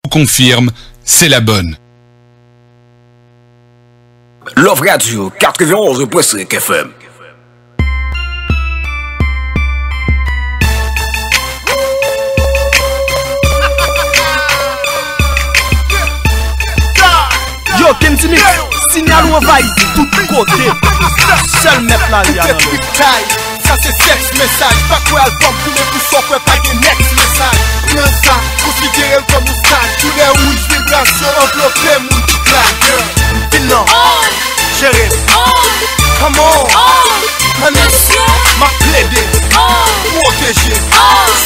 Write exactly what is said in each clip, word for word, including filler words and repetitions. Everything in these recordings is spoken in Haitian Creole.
confirme, c'est la bonne. Love Radio quatre-vingt-onze point cinq F M. Yo, Kenny Mix, sinyal ou anvayi tout kote. Sèl mèt lari a nan lòt. Sa se sèks mesaj, pa kwè albòm koule pou sa w kwè pa gen nèks mesaj. Pran sa, konsidere l kòm yon sag, koulè wouj vibrasyon anvlope moun ki klak. Vin non, jere m. Come on, honey, m ap plede. Pwoteje,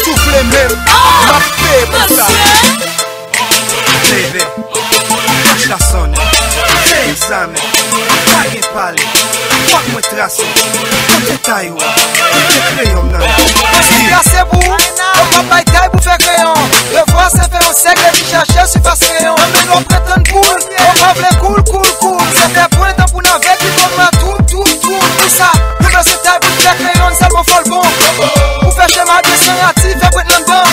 soufle men m, m ap peye pou sa. Baby, flash la sonnen. Egzamen, pa gen pale. Fòk mwen trase. Kote tay ou a? Kote kreyon m nan? Trase pou ou, yo p ap bay tay pou fè kreyon. Devwa se fè yon sèk epi chache sifas kreyon. Nan men w ap pretann koul, yo pa vle koul, koul, koul. Se fè pwen tankou navèt ki konn la tou, tou, tou. Pou sa, yo bezwen tay pou fè kreyon, sèlman fò l bon. Pou fè chema byen san rati, fè pwent nan dan.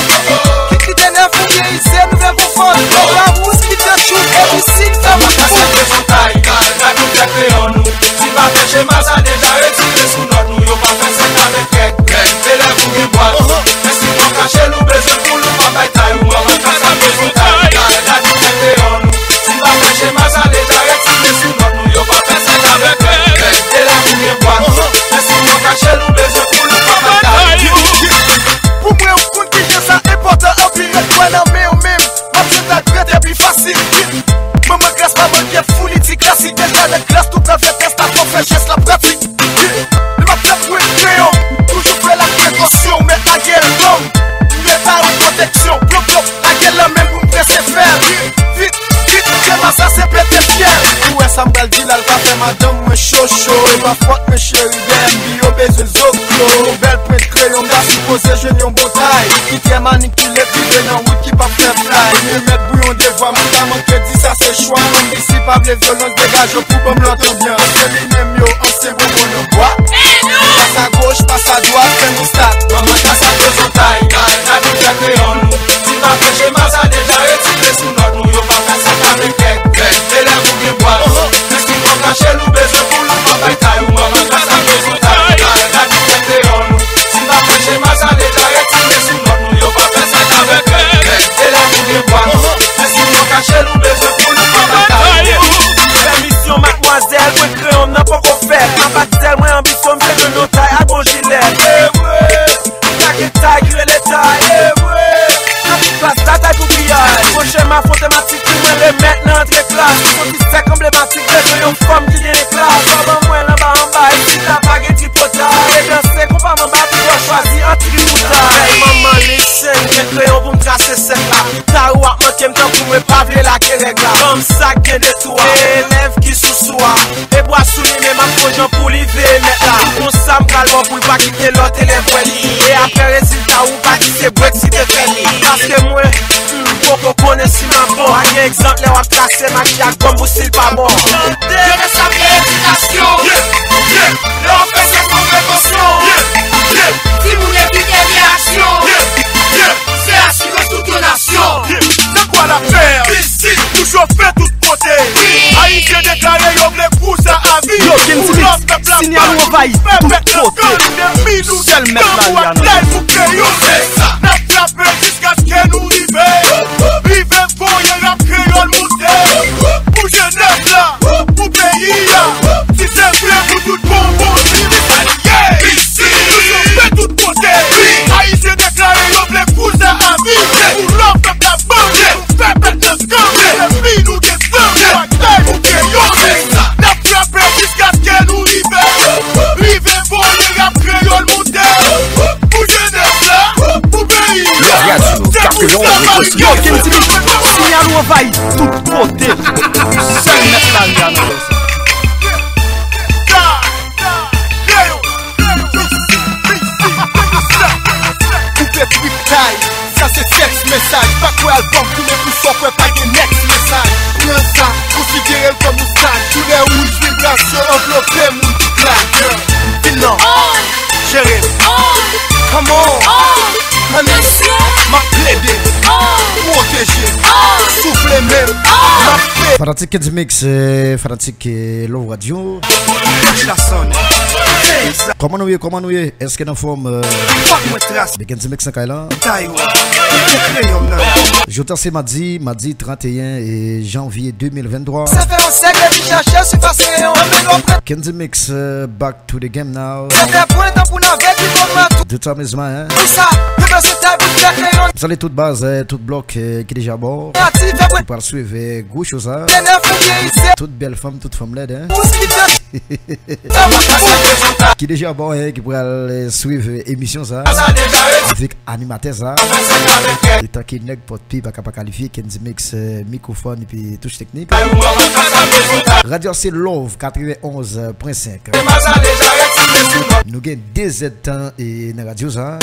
Kit li te nèf oubyen ize, nou vle konfòt. Yo pa wous, kit yo chou, epi si l fè wous pou. Sa bezwen tay, tay, tay pou fè kreyon nou. Si pa fè chema sa deja retire sou nòt nou, yo pa fè sèk avèk règ, règ. Elèv ou gen bwat. Men si w kache l ou bezwen pou l, ou pa bay tay ou, anvan sa bezwen tay, tay, tay pou fè kreyon nou. Si pa fè chema sa deja retire sou nòt nou, yo pa fè sèk avèk règ, règ. Elèv ou gen bwat. Men si w kache l ou bezwen pou l, ou pa bay tay ou. Pou mwen, ou konn kijan sa enpòtan anpil, ret kwè nan men w menm. M ap jwenn la grèt epi fasil. Manman klas, manman kyèt, fouliti klasik, deja nan klas, tout nan fè tès la, twò fè jès la pratik. Li m ap fè pwen kreyon, toujou fè l ak prekosyon, mèt lage l long, mèt ba ou pwoteksyon, plop, plop, lage l nan men m pou m prese fè l. Vit, vit, chema sa se pete fyèl. Ou wè sa m pral di la, l ka fè madanm mwen cho, cho, e pa fòt mwen cheri, bèl, yo bezwen zoklo, yon bèl pwen kreyon, m ta sipoze jwenn yon bon tay. Ki trè manikile, ki rive nan wout, ki p ap fè flay. Li mèt pou yon devwa, m pa manke di sa se chwa. Menm si pa vle vyolans, degaje w pou ban m lòt anbyans. Se li menm yo, ansyen bonbon nan bwa. Pas a goch, pas a dwat, fè nou stat. Manman klas la bezwen tay, tay, tay pou fè kreyon nou. Si pa fè chema sa deja retire sou nòt nou, yo pa fè sa avèk règ, règ. Elèv ou gen bwat. Men si w kache l ou bezwen pou l, ou pa bay tay ou, manman klas la bezwen tay, tay, tay pou fè kreyon nou. Si pa fè chema sa deja retire sou nòt nou, yo pa fè sèk avèk règ, règ. Elèv ou gen bwat. Men si w kache l ou bezwen pou l, ou pa bay tay ou. Pèmisyon madmwazèl, pwen kreyon m nan poko fèt. Apa sèl mwen anbisyon m se jwenn yon tay ak bon jilèt. Evre, pa gen tay ki rele tay. Evre, nan tout klas la tay pou piyay. Pwochen mafon tematik pou mwen remèt nan antre klas. Yon ti sèk anblematik bezwen yon fanm ki gen klas. Fò ban mwen l anba anba, isit la pa gen tripotay. E danse konpa m anba, pi fò chwazi an tripoutay. Hey, manman, listen, gen kreyon pou m trase sèk la. Tay ou ap manke m tankou mwen pa vle lage règ la. Ban m sa k gen de twa. Elèv ki sou swa. E bwa sou li men m ap konjan pou li veye mèt la. Tout bon sa m pral ban pou l pa kite lòt elèv wè li. E apre rezilta ou pa di se Brexit te fè li. Paske mwen, hmm, poko konnen si m ap bon. Pa gen egzanp lè w ap trase maki ak gòm pou si l pa bon. Yo resavye edikasyon. Lè w ap fè sèk an prekosyon. Timoun evite reyaksyon. Se asirans tout yon nasyon. Nan kwa lapè, isit pou chofe tout kote. Ayisyen deklare yo vle kou sa a vi. Yo, Kenny Mix, sinyal ou anvayi tout kote. Sèl mèt lari a nan. N ap frape jiskaske nou rive. Rive voye rap kreyòl moute. Pou jenès la, pou peyi a. Si se vre pou tout bon, bon, si li sa ye. Isi, nou chofe tout kote. Ayisyen deklare yo vle kou sa a vi. Se pou lòv pèp la bande. Pou fè pèp nan kanpe. Epi nou gen zanmi. Batay pou kreyòl. N ap frape jiskaske nou rive. Rive voye rap kreyòl moute. Pou jenès la, pou peyi a. Love Radio, se pou sa m ap. Yo, Kenny Mix, sinyal ou anvayi tout kote. Sèl mèt lari a nan lè sa. Koupe trip tay. Sa se sèks mesaj. Pa kwè albòm koule pou sa w kwè pa gen nèks mesaj. Pran sa, konsidere l kòm yon sag. Koulè wouj vibrasyon anvlope moun ki klak. Vin non, jere m. Come on, honey, m ap plede. Pwoteje, Fanatik Kendy Mix, eh, fanatik, eh, Love Radio. Kòman nou ye, kòman nou ye? Èske n anfòm? Kendy Mix nan kay la. Jodi a se madi, madi trant e en janvye de mil venntwa. Kendy Mix, eh, back to the game now. The time is mine, hein? M salye tout baz, eh, tout blòk, eh, ki deja bò. Ki pral swiv, eh, gwo cho sa. Tout bèl fanm, tout fanm lèd, hein? Ki deja bò, hein, ki pral, eh, swiv, eh, emisyon sa. Avèk animatè sa. Etan ke nèg pòt pye pa ka pa kalifye, Kendy Mix, eh, mikwofòn epi touch teknik. Radyo a se Love katrevenonz pwen senk. Nou gen de zèdtan e nan radyo sa.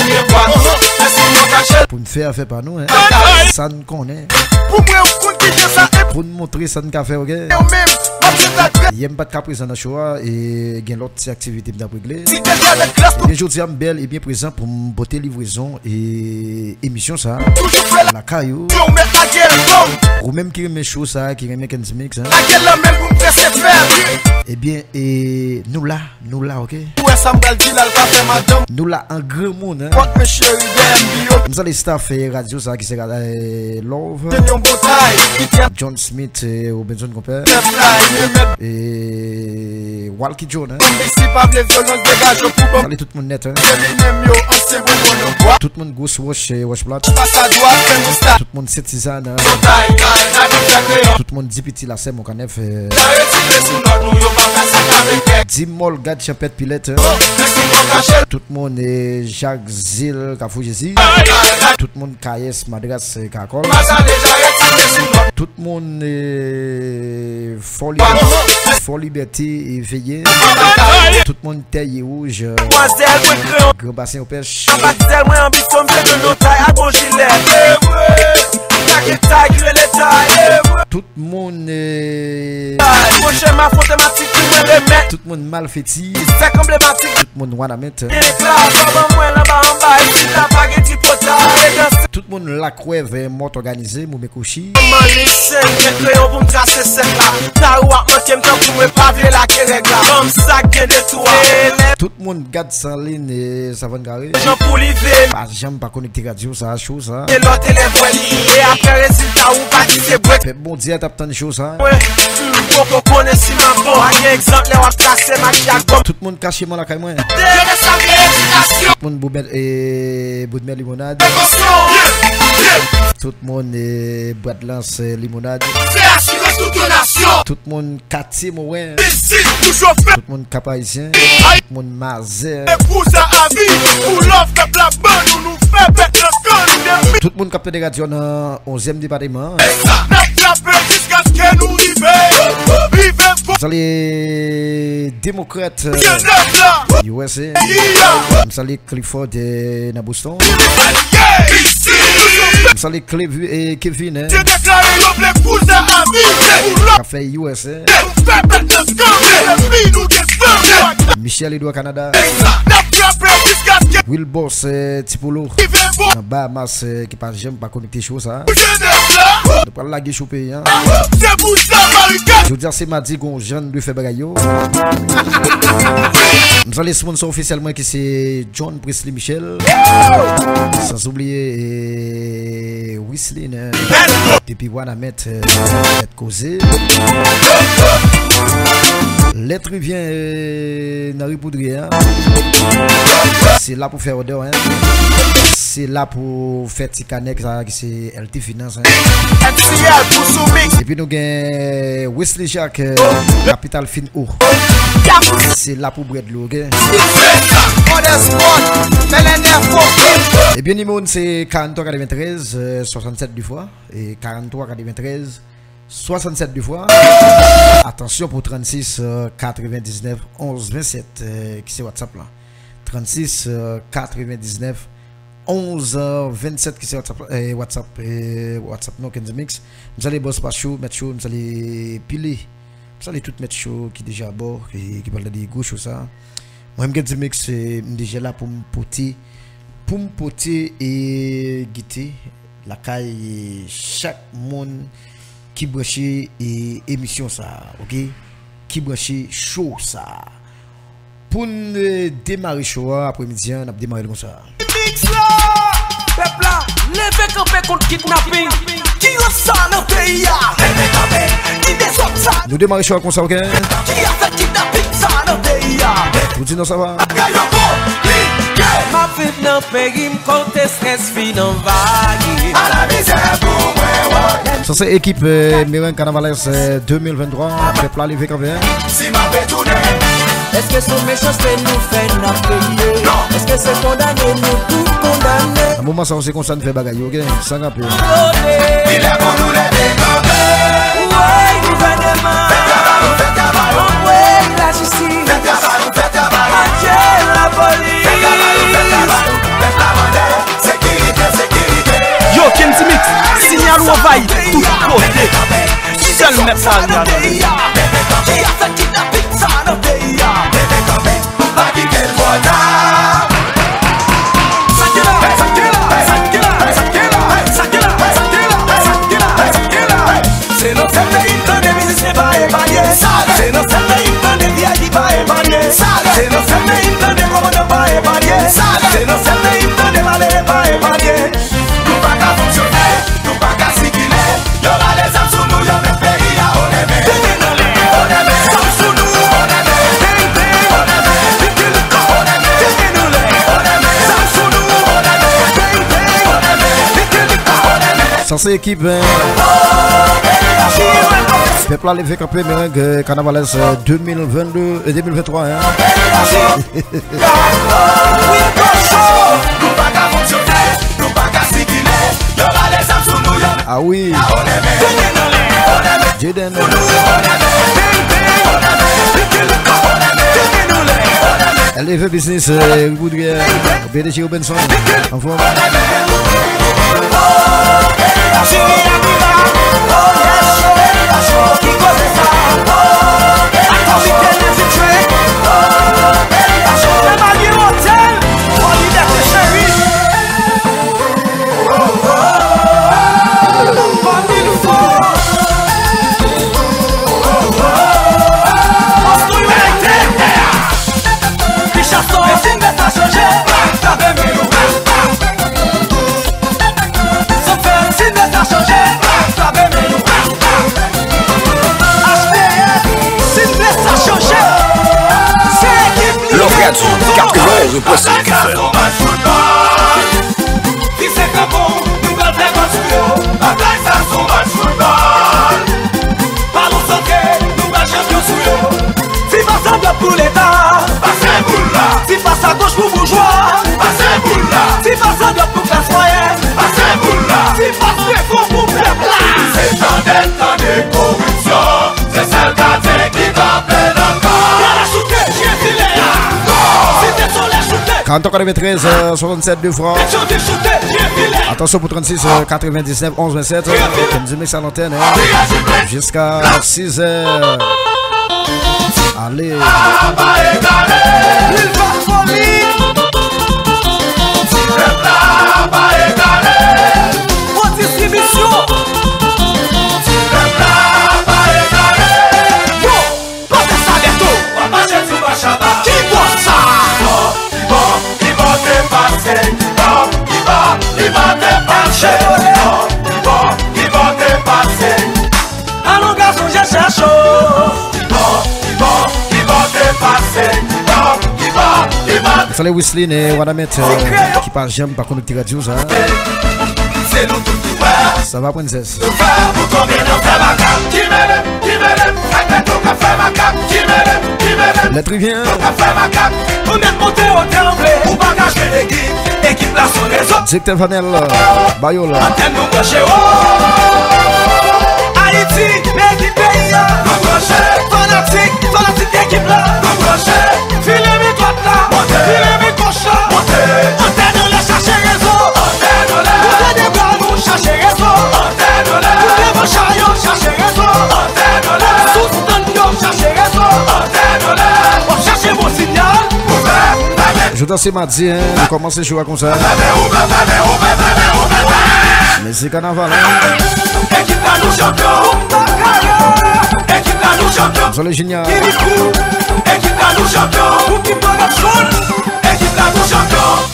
Pou n fè afè pa nou, hein. Sa n konnen. Pou n montre sa n ka fè, ok? Yè m pa t ka prezan nan cho a, e gen lòt ti aktivite m t ap regle. Ebyen, jodi a m bèl e byen prezan pou m pote livrezon e emisyon sa lakay ou. Ou menm ki renmen cho sa, ki renmen Kendy Mix, hein? Ebyen, e nou la, nou la, ok? Nou la an granmoun, hein? M salye staff, eh, radyo sa ki se, eh, Love. John Smith, eh, Robinson Konpè. E Walky John, hein? Salye tout moun nèt, hein? Tout moun Gwo Wòch, eh, Wòch Plat. Tout moun Sentizan, hein? Tout moun Dipiti Lasè Mont Kanèf, eh. Dimòl Gad Chanpèt Pilèt, hein? Tout moun, eh, Jak Zil Kafou Jezi. Tout moun Kayès Madras, eh, Kakòl. Tout moun, eh, Fò Libète, Fò Libète, eh, Veye. Tout moun Tèye Wouj, eh, Gran Basen Opèch. Tout moun, eh, tout moun Malfeti. Tout moun Wanament. Tout moun Lakwèv, eh, Mòt Òganize, Moume Kouchi. Tout moun Gad Sanlin, eh, Savann Kare. Pa janm pa konekte radyo sa, cho sa. Pèp Bondye a t ap tann cho sa. Tout moun kache mò lakay mwen. Tout moun boumè, eh, boudmè limonad. Tout moun, eh, bwat lans, eh, limonad. Tout moun Katye Mowen. Tout moun Kap Ayisyen. Tout moun Mazè. Tout moun k ap tande radyo nan onzyèm depatman. M salye Demokrat, eh, U S A. M salye Clifford, eh, nan Boston. M salye Clevi-, eh, Kevin, eh. K ap fè U S A. Michel Edouard Canada. Wilbos, eh, Tipolo. Nan Bahamas, eh, ki pa janm pa konekte cho sa. Nou pral lage cho peyi a. Jodi a se madi, gon jan nou dwe fè bagay yo. M salye sponsor ofisyèl mwen ki se John Presley Michel. Sans oublier, eh, Wislin, eh, depi Wanament, eh, Mèt Koze. Lèt Rivyen, eh, nan Ripoudre a. Se la pou fè odè, hein. Se la pou fè ti kanèk sa ki se L T Finans, hein. Epi nou gen Wesley Jacques, eh, Kapital Fin O. Se la pou bwè dlo, ok? Ebyen, nimewo n se karannntwa katreventrèz, eh, swasannsèt de fwa, e karannntwa katreventrèz, swasannsèt de fwa. Atansyon pou trannsis, eh, katrevendiznèf, onz vennsèt, eh, ki se WhatsApp la. Trannsis, eh, katrevendiznèf, onz vennsèt ki se WhatsApp, eh, WhatsApp, eh, WhatsApp non, Kendy Mix. M salye Bòs Pachou, Mèt Cho, m salye Pile. M salye tout Mèt Cho ki deja bò, ki, ki pral tande gwo cho sa. Mwen, m Kendy Mix, eh, m deja la pou m pote, pou m pote e gite lakay chak moun ki ki branche e, emisyon sa a, oke? Ki branche show sa a. Pou n, eh, demare show a apremidi an, n ap demare l konsa. Mix la! Pèp la, leve kanpe kont kidnaping! Ki rans sa nan peyi a? Leve kanpe! Ki dezòd sa? Nou demare show a konsa, oke? Ki afè kidnaping sa nan peyi a? Poutine, sa va? Bagay yo konplike! M ap viv nan peyi m kote strès fin anvayi. Ala mizè pou mwen, woy. Sa se ekip, eh, Mereng Kanavalès, eh, de mil venntwa. Pèp la leve kanpe, en. Si m ap retounen. Èske se yon mechanste nou fè n ap peye? Non. Èske se kondane nou tou kondane? Nan moman sa yo, se konsa n fè bagay yo, oke? San kanpe. Li lè pou nou leve kanpe. Woy, gouvèneman. Fè travay ou, fè travay ou. Woy, lajistis. Fè travay ou, fè travay ou. Adje lapolis. Fè travay ou, fè travay ou. Pèp la mande sekirite, sekirite. Yo, Kenny Mix, siyal ou anvayi tout kote. Sèl mèt la ri a tande. Ki afè kidnaping sa nan peyi a? Pa kite l twò ta. Sa ki la, sa ki la, sa ki la, sa ki la. Se nan sèl peyi m tande mizisyen pa epanye. Se nan sèl peyi m tande V I P pa epanye. Se nan sèl peyi m tande kòmandan pa epanye. Se nan sèl peyi m tande malere pa epanye. Nou pa ka fonksyone, nou pa ka sikile. Yo rale zam sou nou, yo met peyi a o nève. Teke nan lè, o nève, zam sou nou, o nève. Bang, bang, o nève, pike le kan, o nève. Teke nan lè, o nève, zam sou nou, o nève. Bang, bang, o nève, pike le kan, o nève. Sa se ekip, en. Pèp la leve kanpe, Mereng, eh, Kanavalès, eh, de mil vennde, eh, de mil venntwa, en. Ah wi. Jaden. L V Business, eh, Riboudriè, P D G Robinson. Anfòm. Love Radio, katrevenn pwen senk F M. Ki se kanpon, nou pral fè gòl sou yo. Batay sa se yon match foutbòl. Balon santre, nou pral chanpyon sou yo. Ti pas a dwat pou Leta. Pase boul la. Ti pas a goch pou boujwa. Pase boul la. Ti pas a dwat pou klas mwayèn. Pase boul la. Ti pas refò pou pèp la. Se tande, tande koripsyon. Se sèl katye ki kanpe nan kò. Gade choute, jwe filè a. Site Solèy choute. Karanntrwa katreventrèz, euh, swasannsèt de fwa. Petyonvil choute, jwe filè. Atansyon pou trannsis, euh, katrevendiznèf, onz vennsèt. Kenny Mix a lantèn, hein. Jiska sizè. Ale. Lil Van Foli. Ti pèp la pa egale. Pran distribisyon. Ti pèp la pa egale. Yo, plante sa Bèto. W ap mache sou mach aba. Ki bò sa? Ki bò, ki bò, ki bò te pase? Ki bò, ki bò, ki bò te pase? Ki bò, ki bò, ki bò te pase? Alon gason je chèche w. Ki bò, ki bò, ki bò te pase? Ki bò, ki bò, ki bò. Salye Wisline, eh, Wanament, eh, ki pa janm pa konekte radyo sa. Se nou tout ki wè. Sa va, Princess? Nou fè pou tonbe nan fè makak. Ki mele, ki mele, ak Bèto k ap fè makak. Ki mele, ki mele. Lèt Rivyen. K ap fè makak. Ou mèt monte o tranble. Ou pa ka jwe legit. Ekip la sou rezo. Direktè Vanel, Bayol. Antèn nou branche wo. Ayiti, ekip peyi a. Nou branche. Fanatik, fanatik ekip la. Nou branche. Filemen dwat la. Monte. Filemen goch la. Monte. Antèn anlè chache rezo. Antèn anlè. Ou tande bra nou chache rezo. Antèn anlè. Ou devan cha yo chache rezo. Antèn anlè. Sou stand yo chache rezo. Antèn anlè. W ap chache bon siyal. Pou fè. Joudan se madi, hein, nou kòmanse jou a konsa. Men se kanaval, hein. Ekip la nou chanpyon. Sole Junior. Ekip la nou chanpyon. Ekip la nou chanpyon.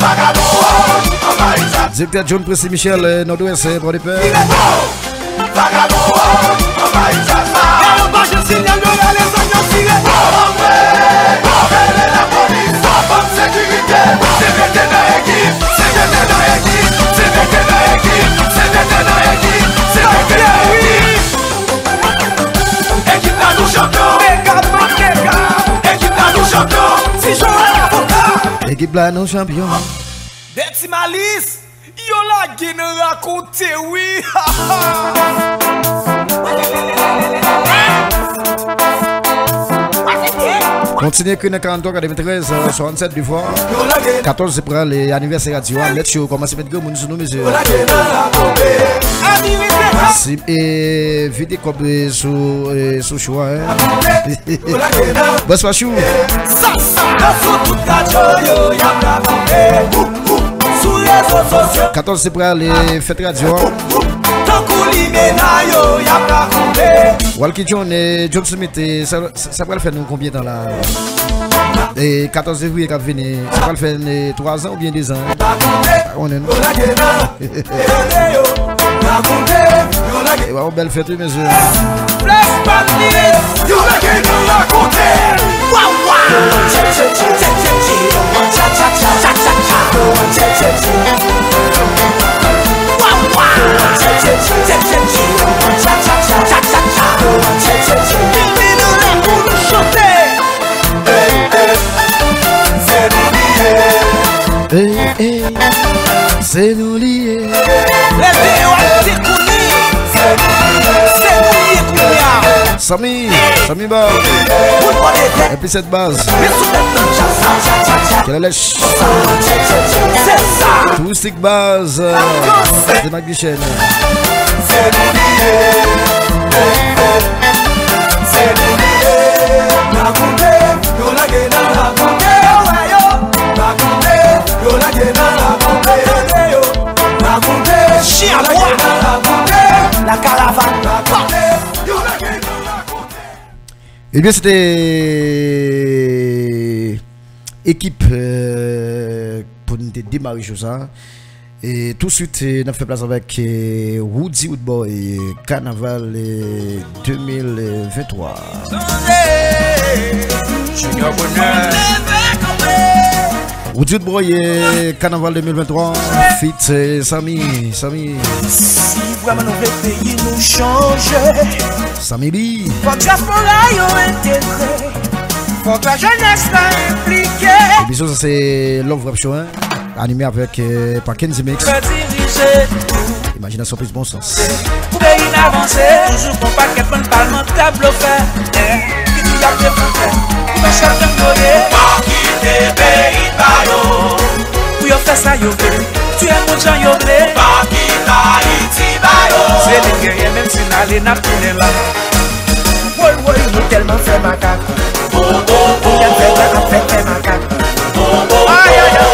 Vagabon, anvayisa. Direktè John Presley Michel, euh, Nòdwès, euh, Pòdepè. Vagabon, anvayisa. Gade pa jan sinyal yo rale zam yo tire. Rele lapolis, fòs sekirite. Se mete nan ekip, se mete nan ekip, se mete nan ekip, se mete nan ekip, se mete nan ekip. Ekip la nou chanpyon. Mega man, mega. Ekip la nou chanpyon. Ti Joel Avoka. Ekip la nou chanpyon. Bèti Malis, yo lage nan rakonte, wi. Kontinye ekri nan karant twa katreventrèz, euh, swasannsèt de fwa. Katòz se pral, e, anivèsè radyo a. Let's show, kòmanse met granmoun sou nou, mesye. Si, e, vide kòb, e, sou, e, sou show a, hein. Bòs Pachou. Sa, sa. Sou tout radyo yo, y ap rakonte. Sou rezo sosyo. Katòz se pral, e, fèt radyo a. Tankou limena yo, y ap rakonte. Walky John, e, John Smith, e, sa, sa, sa pral fè nou konbyen tan la? E katòz fevriye k ap vini, sa pral fè, e, twa zan oubyen de zan, hein? Pa konnen, non. E pa yon bèl fèt, wi, mesye. Ey, ey, se nou li ye. Leve yo ak te kouni. Se nou li ye kounye a. Sami, Sami Ba. Epi sèt baz. Kèlèlèch. Se sa. Touristik baz. Demak Dichèn. Se nou li ye. Se nou li ye. Rakonte, yo lage nan rakonte, yo, yo. Rakonte, yo lage nan rakonte, yo. Rakonte, yo lage nan rakonte. La karavane. Rakonte, yo lage nan rakonte. Ebyen, se te ekip, euh, pou n te demare show sa. E touswit, e, n ap fè plas avèk, e, Roody Roodboy, e, Kanaval, e, de mil venntwa. Junior Bonheur. Roody Roodboy, e, Kanaval de mil venntwa, feat, e, Sami, Sami. Si vrèman nou vle peyi nou chanje. Sami B. Fòk dyaspora yo entegre. Fòk lajenès la enplike. Emisyon sa se Love Rap Show, hein? Anime avèk, euh, pa Kenzy Mix. Imajinasyon plis bon sans. Pou peyi n avanse, toujou gon pakèt bann palmantè blofè, eh, ki di y ap defandè, ki pa chèf gang yo ye. Pa kite peyi pa yo. Pou yo fè sa yo vle, tiye moun jan yo vle. Pa kite Ayiti ba yo. Se li n genyen, menm si n ale, n ap tounen la. Woy, woy, nou tèlman fè makak. Pou n ap fè gran ap fè, fè makak. Ay, ay, ay.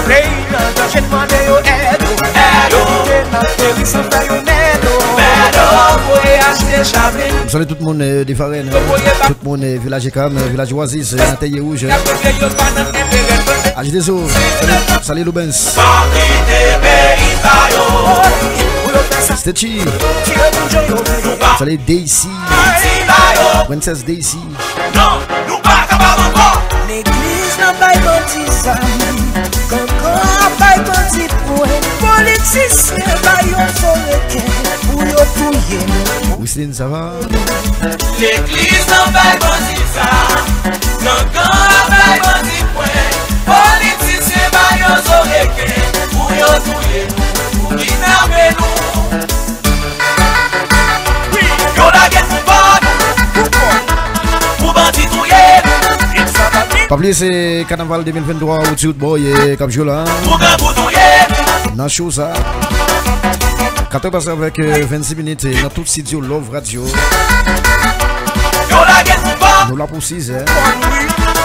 Peyi an danje, n mande yo èd. Èd. Kote n ap peri san fè yo mèt. Mèt. Voye achte javlin. M salye tout moun, euh, de Varenne, euh, tout moun, euh, Vilaj Ekam, euh, Vilaj Oasis, euh, nan Tèye Wouj, euh. Aji Dezo, salye, salye Loubens. Stetchi, salye Daisy. Princess Daisy. Non, nou pa kapab ankò. Legliz nan bay bandi zam, gangan ap bay bandi pwen, politisyen ba yo zo reken pou yo touye nou. Wisline, sa va? Legliz nan bay bandi zam, gangan ap bay bandi pwen, politisyen ba yo zo reken pou yo touye nou, pou kidnape nou. Yo lage nou bò nou. Pou bandi touye nou. Pa bliye se Kanaval de mil venntwa, Roody Roodboy, eh, k ap jwe la. Pou grangou touye nou. Nan show sa. Katòz pase avèk, eh, vennsis minit, eh, nan tout studio Love Radio. Yo lage nou bò. Nou la pou sizè.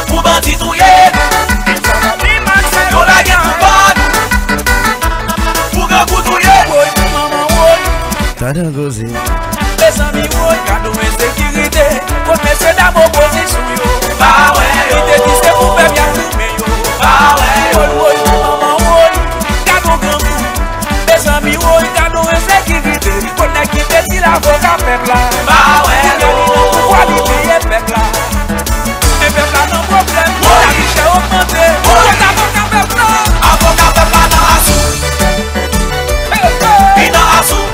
Pou bandi touye nou. Yo lage nou bò nou. Pou grangou touye nou. Tann yon koze. Mezanmi woy, gad yon ensekirite. Kot mesye dam opozisyon yo? Pa wè yo. Ki te di se pou pèp y ap goumen yo? Pa wè yo. Woy, woy, manman woy, gad yon grangou. Mezanmi woy, gad yon ensekirite. Kot nèg ki te di l avoka pèp la? Pa wè yo. Kounye a li nan pouvwa, li peye pèp la. Men pèp la nan pwoblèm. Lavi chè ogmante. Kot avoka pèp la? Avoka pèp la nan asou. Li nan asou.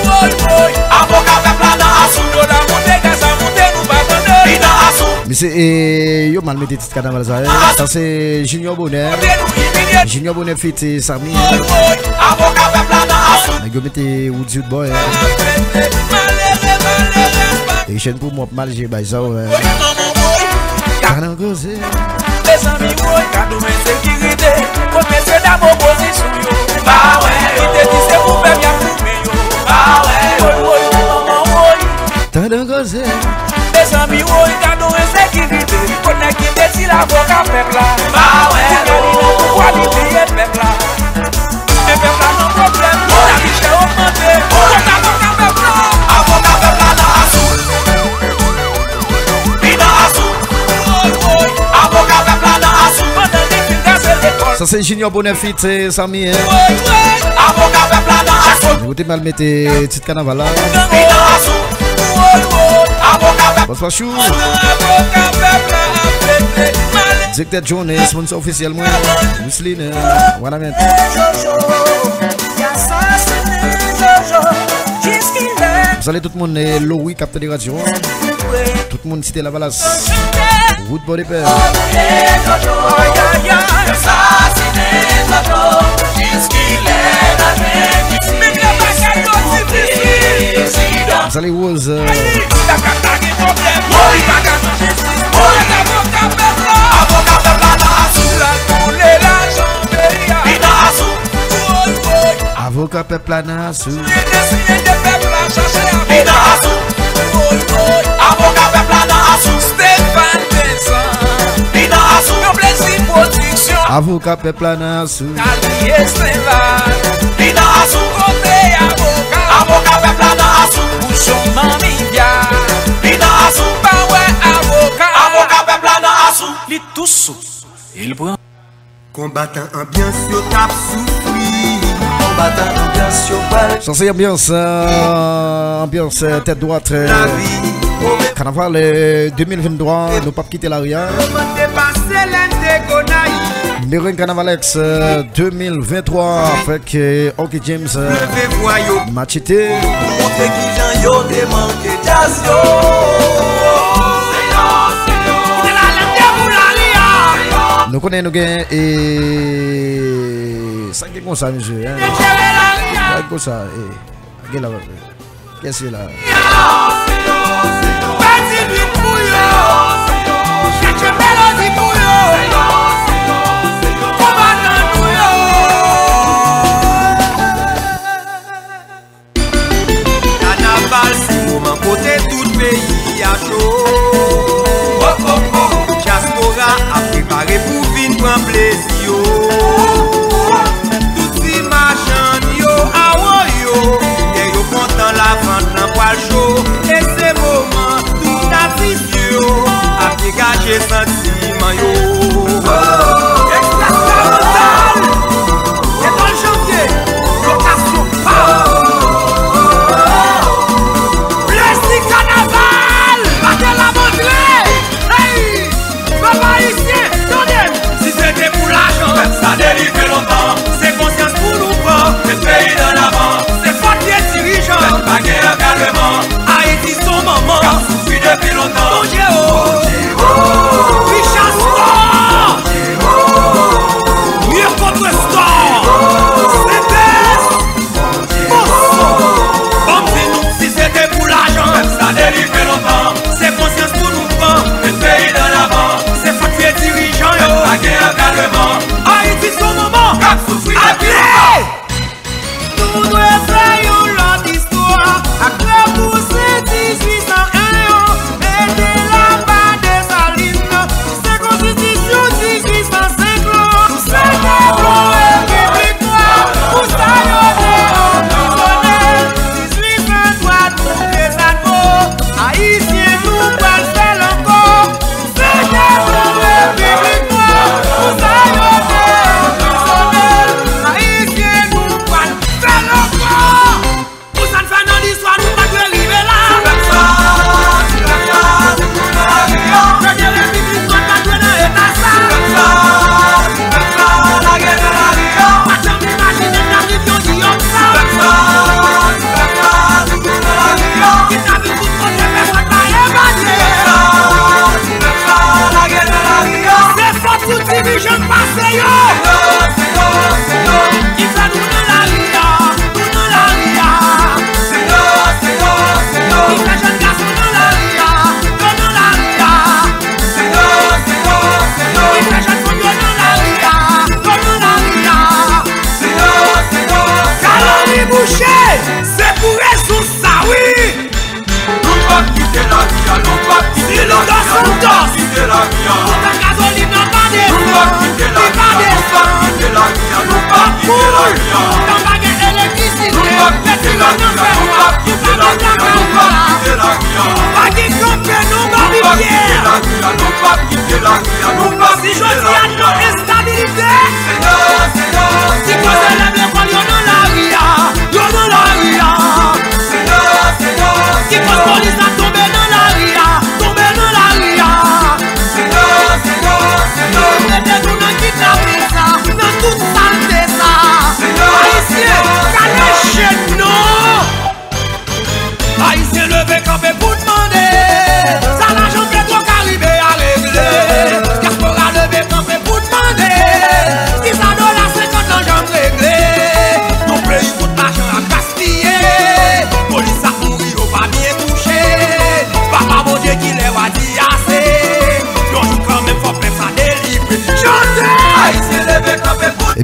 Woy, woy. Avoka pèp la nan asou. Dola moute, gaz la moute, nou pa tande. Li nan asou. Misye, e, yo mal mete tit kanaval sa, e. Sa se Junior Bonheur. Junior Bonheur feat, e, Samy. Woy, woy. Avoka pèp la nan asou. Nèg yo mete Woody Boy, e. E chenn pou mwen ap mal jwe bay sa, e. Ka nan koze. Mezanmi woy, gad yon ensekirite. Kot mesye dam opozisyon yo? Pa wè yo. Ki te di se pou pèp y ap goumen yo? Pa wè yo. Woy, woy, manman woy. Tande yon koze. Mezanmi woy, gad yon ensekirite. Kot nèg ki te di l avoka pèp la? Pa wè yo. Kounye a li nan pouvwa, li peye pèp la. Men pèp la nan pwoblèm. Lavi chè ogmante. Kot avoka pèp la? Avoka pèp la nan asou. Li nan asou. Woy, woy. Avoka pèp la nan asou. Pandan li fin kraze lekòl. Sa se Junior Bonheur feat, e, Samy, e. Woy, woy. Avoka pèp la nan asou. Ou te mal mete tit kanaval la. Li nan asou. Woy, woy. Avoka pèp. Bòs Pachou. Pandan avoka pèp la ap fete. Direktè Johnny, sponsor ofisyèl mwen. Wisline, Wanament. Jojo, y asasinen Jojo. Jiskilè? M salye tout moun, e, Lori k ap tande radyo. Tout moun Site Lavalas. Wout Bòdepè. Sali Woz. Avoka pèp la nan asou. Li nan asou. Avoka pèp la nan asou. Stéphane Vincent. Li nan asou. Yon plezi pwodiksyon. Avoka pèp la nan asou. Kali Espenval. Li nan asou. Kote avoka? Avoka pèp la nan asou. Bouchon manmi bya. Li nan asou. Pa wè avoka. Avoka pèp la nan asou. Li tou sou. E l pran. Konbatan anbyans yo t ap soufri. Konbatan anbyans yo pral. Sa se anbyans, euh, anbyans, euh, tèt dwat, euh, kanaval, euh, de mil venntwa, nou p ap kite lari a. Mwen te pase lè n te Gonayiv. Mereng Kanavalex, euh, de mil venntwa, avèk, euh, Oki James, euh, Machete. Montre kijan yo te manke djaz yo. Nou konnen nou gen, e, sa gen konsa, mesye, hein? Sa gen konsa, e, gen la, kèse la? Pèdi bit pou yo, chèche melodi pou yo, konbatan nou yo. Kanaval se moman kote tout peyi a cho. Dyaspora ap prepare pou vin pran plezi yo. Tout ti machann yo, awo yo, kè yo kontan, lavant lan pral cho. E se moman tout atis yo ap degaje santiman yo. Express Lavantal, Etòl Janvye, lokasyon pa w. Plezi kanaval, pa gen labantre. Hey! Pèp ayisyen, tande m! Si se te pou lajan, pèp sa delivre lontan. Se konsyans pou nou pran, met peyi n an avan. Se fòt vye dirijan, pèp pa gen ankadreman. Ayiti s on manman k ap soufri depi lontan. Sonje w, sonje w. Wi,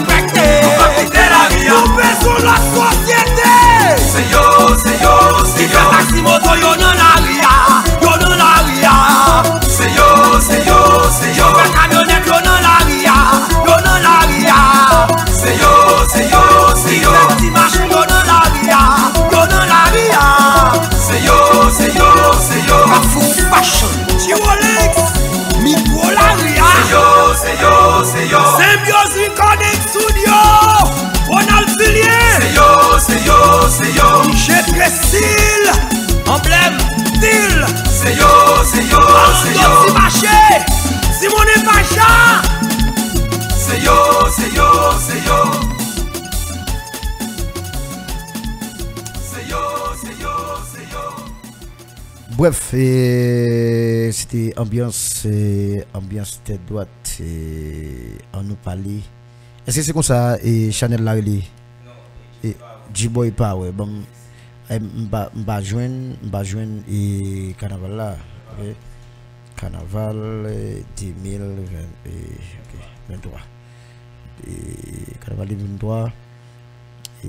respekte. Nou pa kite lari a. Nou bezwen lòt sosyete. Se yo, se yo, se yo. Ki fè taksi moto yo nan lari a. Yo nan lari a. Se yo, se yo, se yo. Ki fè kamyonèt yo nan lari a. Yo nan lari a. Se yo, se yo, se yo. Ki fè ti machin yo nan lari a. Yo nan lari a. Se yo, se yo, se yo. Kafou Fashion. Ti Rolex. Mikwo lari a. Se yo, se yo, se yo. Symbiose Recording Studio. Ronald Fillier. Se yo, se yo, se yo. Miche Tresil. Anblèm Stil. Se yo, se yo, se yo. Alando Ti Mache. Simone Pacha. Se yo, se yo, se yo. Se yo, se yo, se yo. Brèf, e, se te anbyans, e, anbyans tèt dwat, e, ann nou pale. Èske se konsa, e, chanèl la rele? E, G-Boy Power. Bon, e, m pa, m pa jwenn, m pa jwenn, e, kanaval la. Ok. Kanaval, e, de mil ven, e, ok, venntwa. E, kanaval de mil venntwa. E,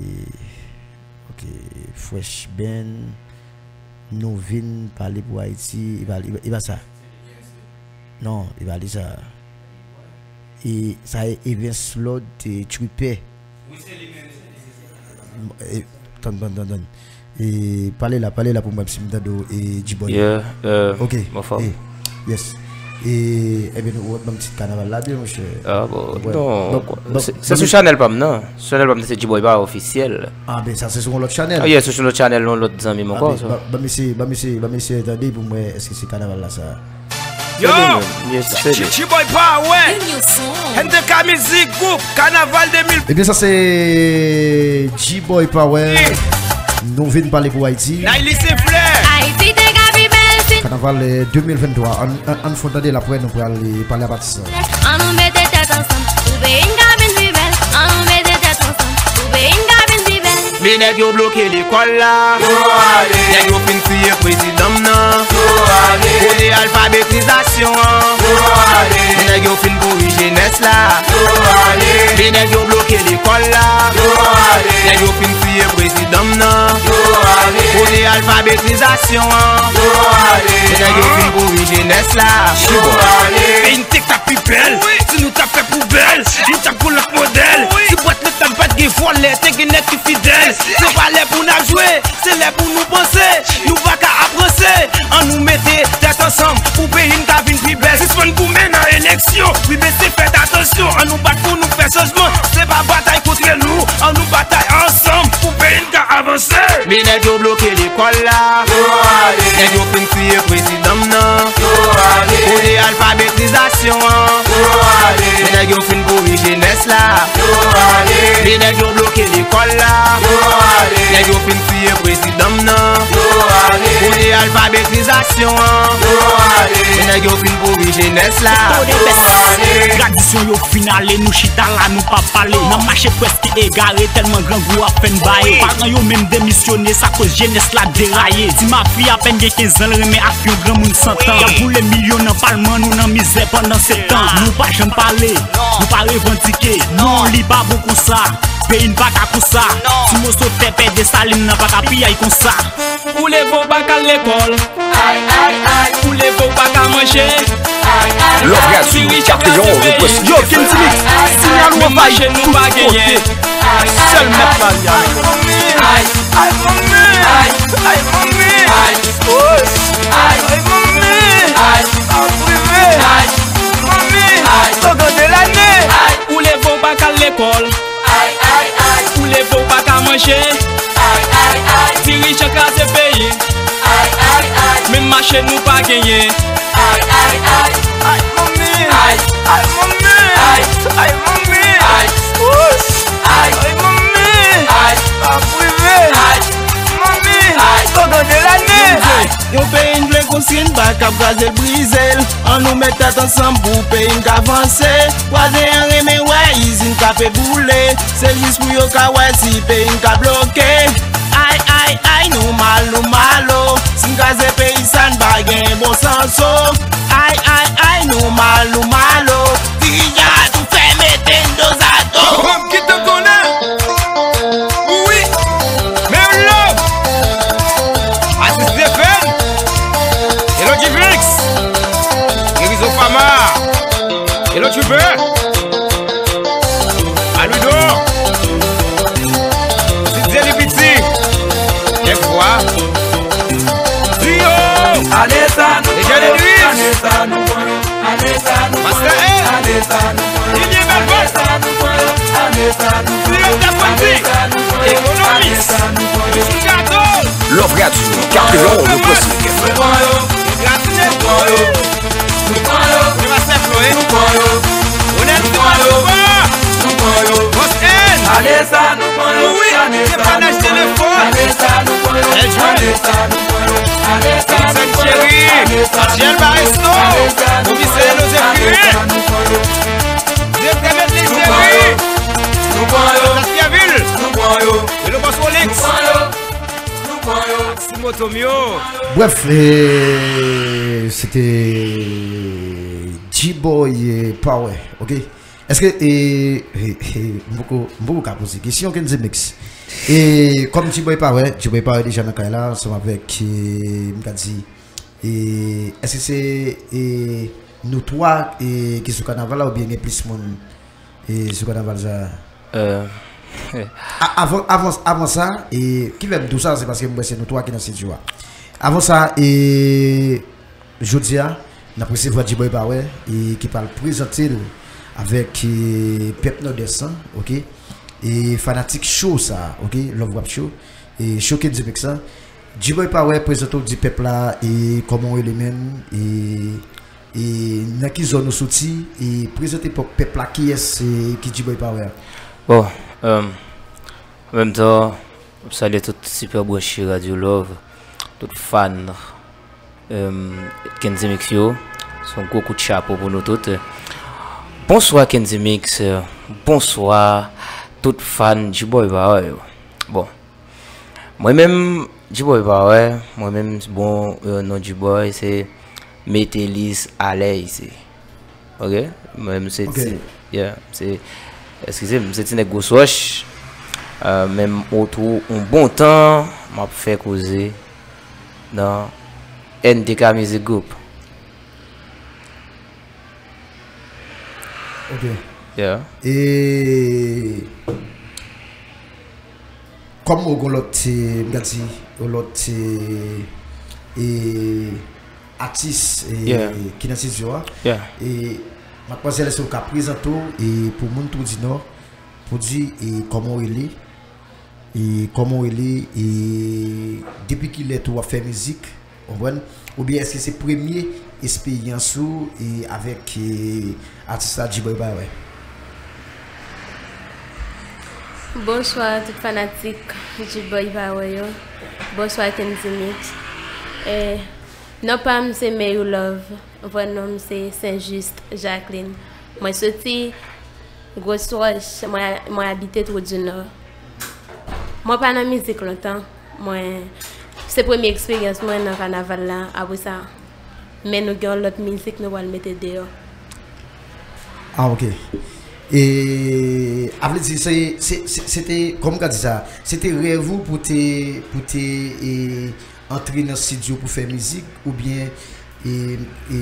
ok, Fresh Band, nou vin pale pou Ayiti, e pa, e pa, e pa sa. Non, e pa li sa. E sa e Evens Lord, e Tripè. E, tann, tann, tann, tann. E pale la, pale la pou mwen si m tande w, e G-Boy. Yeah, euh, ok, mwen fò. E, yes. E, ebyen, nou wè ban m tit kanaval la byen, monchè. Ah, bon, non, se, se sou chanèl pa m, non. Sou chanèl pa m, se G-Boy Power ofisyèl. Ah, ben, sa se sou yon lòt chanèl. Ah, yeah, se sou yon lòt chanèl, yon lòt zanmi m ankò, sa. Ban m eseye, ban m eseye, ban m eseye tande pou m wè èske se kanaval la, sa. Yo! Yes, se li. G-Boy Power! N T K Music Group, Kanaval de mil. Ebyen, sa se G-Boy Power. Nou vin pale pou Ayiti. Nayli Senflè. Ayiti te ka pi bèl si. Kanaval, eh, de mil venntwa. Ann, ann, ann fè tande l, apre nou pral pale apatir sa. Ann nou mete tèt ansanm pou peyi n ka vin pi bèl. Ann nou mete tèt ansanm pou peyi n ka vin pi bèl. Men nèg yo bloke lekòl la. Yo ale. Nèg yo fin tiye prezidan m nan. Yo ale. Kote alfabetizasyon an? Yo ale. Men nèg yo fin pouri jenès la. Yo ale. Men nèg yo bloke lekòl la. Yo ale. Nèg yo fin tiye prezidan m nan. Yo ale. Kote alfabetizasyon an? Yo ale. Men nèg yo fin pouri jenès la. Yo ale. Peyi n te ka pi bèl si nou t ap fè poubèl. Nou t ap gon lòt modèl. Si bwat letan pa t gen vòlè, te gen nèg ki fidèl. Se pa lè pou n ap jwe, se lè pou nou panse. Nou pa ka ap ranse. Ann nou mete tèt ansanm pou peyi n ka vin pi bèl. Sispann goumen nan eleksyon. Wi, mesye, fèt atansyon. Ann nou bat pou nou fè chanjman. Se pa batay kont lou. Ann nou batay ansanm pou peyi n ka avanse. Men nèg yo bloke lekòl la. Yo ale. Nèg yo fin tiye prezidan m nan. Yo ale. Kote alfabetizasyon an? Yo ale. Men nèg yo fin pouri jenès la. Yo ale. Men nèg yo bloke lekòl la. Yo ale. Nèg yo fin tiye prezidan m nan. Yo ale. Kote Alfabetizasyon an. Nèg yo fin pouri jenès la. Tradisyon yo fin ale, nou chita la, nou pa pale. N ap mache prèske egare, tèlman grangou ap fè n baye. Paran yo menm demisyone, sa koz jenès la deraye. Ti mafi apèn gen kenz an, l renmen ak yon granmoun san tan. Y ap boule milyon nan palman, nou nan mizè pandan sèt an. Nou pa janm pale, nou pa revandike. Non, li pa bon konsa. Peyi n pa ka konsa. Ti moso tè pè Desalin nan pa ka piyay konsa. Ou leve w pa ka al lekòl. Ay, ay, ay. Ou leve w pa ka manje. Ay, ay, ay. Love Gaz, Diri chak Capillon, request. Yo, Kenny Mix, sinyal ou anvayi tout kote. Sèl mèt la li a. Ay, ay, manmi. Ay, ay, manmi. Ay, ay, manmi. Ay, pa prive. Ay, manmi. Ay, Togo de lane. Ay, ou leve w pa ka al lekòl. Ay, ay, ay. Ou leve w pa ka manje. Ay, ay, ay. Dirijan kraze peyi. Ay, ay, ay. Menm mache nou pa genyen. Ay, ay, ay. Ay, manmi. Ay, ay, manmi. Ay, ay, manmi. Ay, ay, manmi. Ay, pa prive. Ay, manmi. Ay, Togo de lane. Yon peyi n vle konstwi, n pa ka kraze l, brize l. Ann nou met tèt ansanm pou peyi n ka vanse. Vwazen an renmen wè izin k ape boule. Se jis pou yo ka wè si peyi n ka bloke. Ay, ay, ay, nou mal, nou mal, o. Si n kraze peyi sa, n pa gen bon sans, o. Ay, ay, ay, nou mal, nou mal, o. Dirijan tou fè mete n do zato. Kite konnen. Wi. Men love. Atis Stephen. Hello Givix. Erizo Fama. Hello Trooper. Aludo. Didier Lipiti. Kèk fwa. Dio. Ane sa nou pran yo. Ane sa nou pran yo. Master L. Lilye Belvos. Dio Tafanti. Ekonomis. Sou gato. Love Radio, Capillon, le Boss. Gratine. Nou pran yo. Nou pran yo. Master Flo, eh? Nou pran yo. Ronel, nou pran yo. Nou pran yo. Boss N. Ane sa nou pran yo. Wi, se pa laj telefòn. Ane sa nou pran yo. Bèl jwèt. Ane sa nou pran yo. Ane sa nou pran yo. Ane sa nou pran yo. Angel Baresto. Komisè Elozé Curie. Direktè Medley Jerry. Nou pran yo. Pierre Ville. Nou pran yo. E le Boss Rolex. Nou pran yo. Nou pran yo. Ak Simo Tomio. Bref, eh, se te G-Boy, eh, Power, ok? Èske, eh, eh, eh, m poko, m poko ka poze kesyon, Kenny Mix. E kòm G-Boy Power, G-Boy Power deja nan kay la, ansanm avèk, eh, m ka di, eh, èske se, eh, nou twa, eh, ki sou kanaval la, oubyen gen plis moun, eh, sou kanaval sa? Euh, A-, avan, avan, avan sa, e, ki fè m di w sa, se paske m wè se nou twa ki nan estidyo a. Avan sa, e, jodi a, n ap resevwa G-Boy Power, e, ki pral prezante l avèk, e, pèp Nòdès lan, ok? E fanatik cho sa, ok? Love Rap Show, e, cho Kenny Mix lan. G-Boy Power, prezante w, di pèp la, e, kòman w rele menm, e, E nan ki zòn ou soti? E prezante pòp pèp la kiyès, e, ki G-Boy Power. Bon, euh, an menm tan, m ap salye tout sipè branche Radio Love, tout fan, euh, Kenny Mix yo. Se yon gwo kout chapo pou nou tout. Bonswa Kenny Mix, euh, bonswa tout fan G-Boy Power yo. Bon, mwen menm, G-Boy Power, mwen menm, bon, euh, non G-Boy, se Metelis Alèz. Ok? Mwen menm, se ti, yeah, se, eskize m, se ti nèg Gwo Wòch. Euh, men m otou yon bon tan, m ap fè koze nan N T K Music Group. Ok. Yeah. E kòm ou gon lòt, e, m ka di, yon lòt, e, e, atis, e, yeah, ki nan estidyo a. Yeah. E, madmwazèl, èske ou ka prezante w, e, pou moun Trou di Nò, pou di, e, kòman w rele, e kòman w rele, e depi kilè tou w ap fè mizik, w konprann? Oubyen èske se premye esperyans ou, e avèk, e atis la, G-Boy Power? Bonswa tout fanatik G-Boy Power yo. Bonswa Kenny Mix. Eh, non pa m se Meyou Love, vrè non m se Saint Juste Jacqueline. Mwen soti Gros Roche, mwen, mwen abite Trou du Nord. Mwen pa nan mizik lontan, mwen, se premye eksperyans mwen nan kanaval la, apre sa, men nou gen yon lòt mizik nou pral mete deyò. Ah, ok. E, a vle di, se, se, se, se te, kòman m ka di sa, se te rèv ou pou te, pou te e, antre nan estidyo pou fè mizik, oubyen e, e,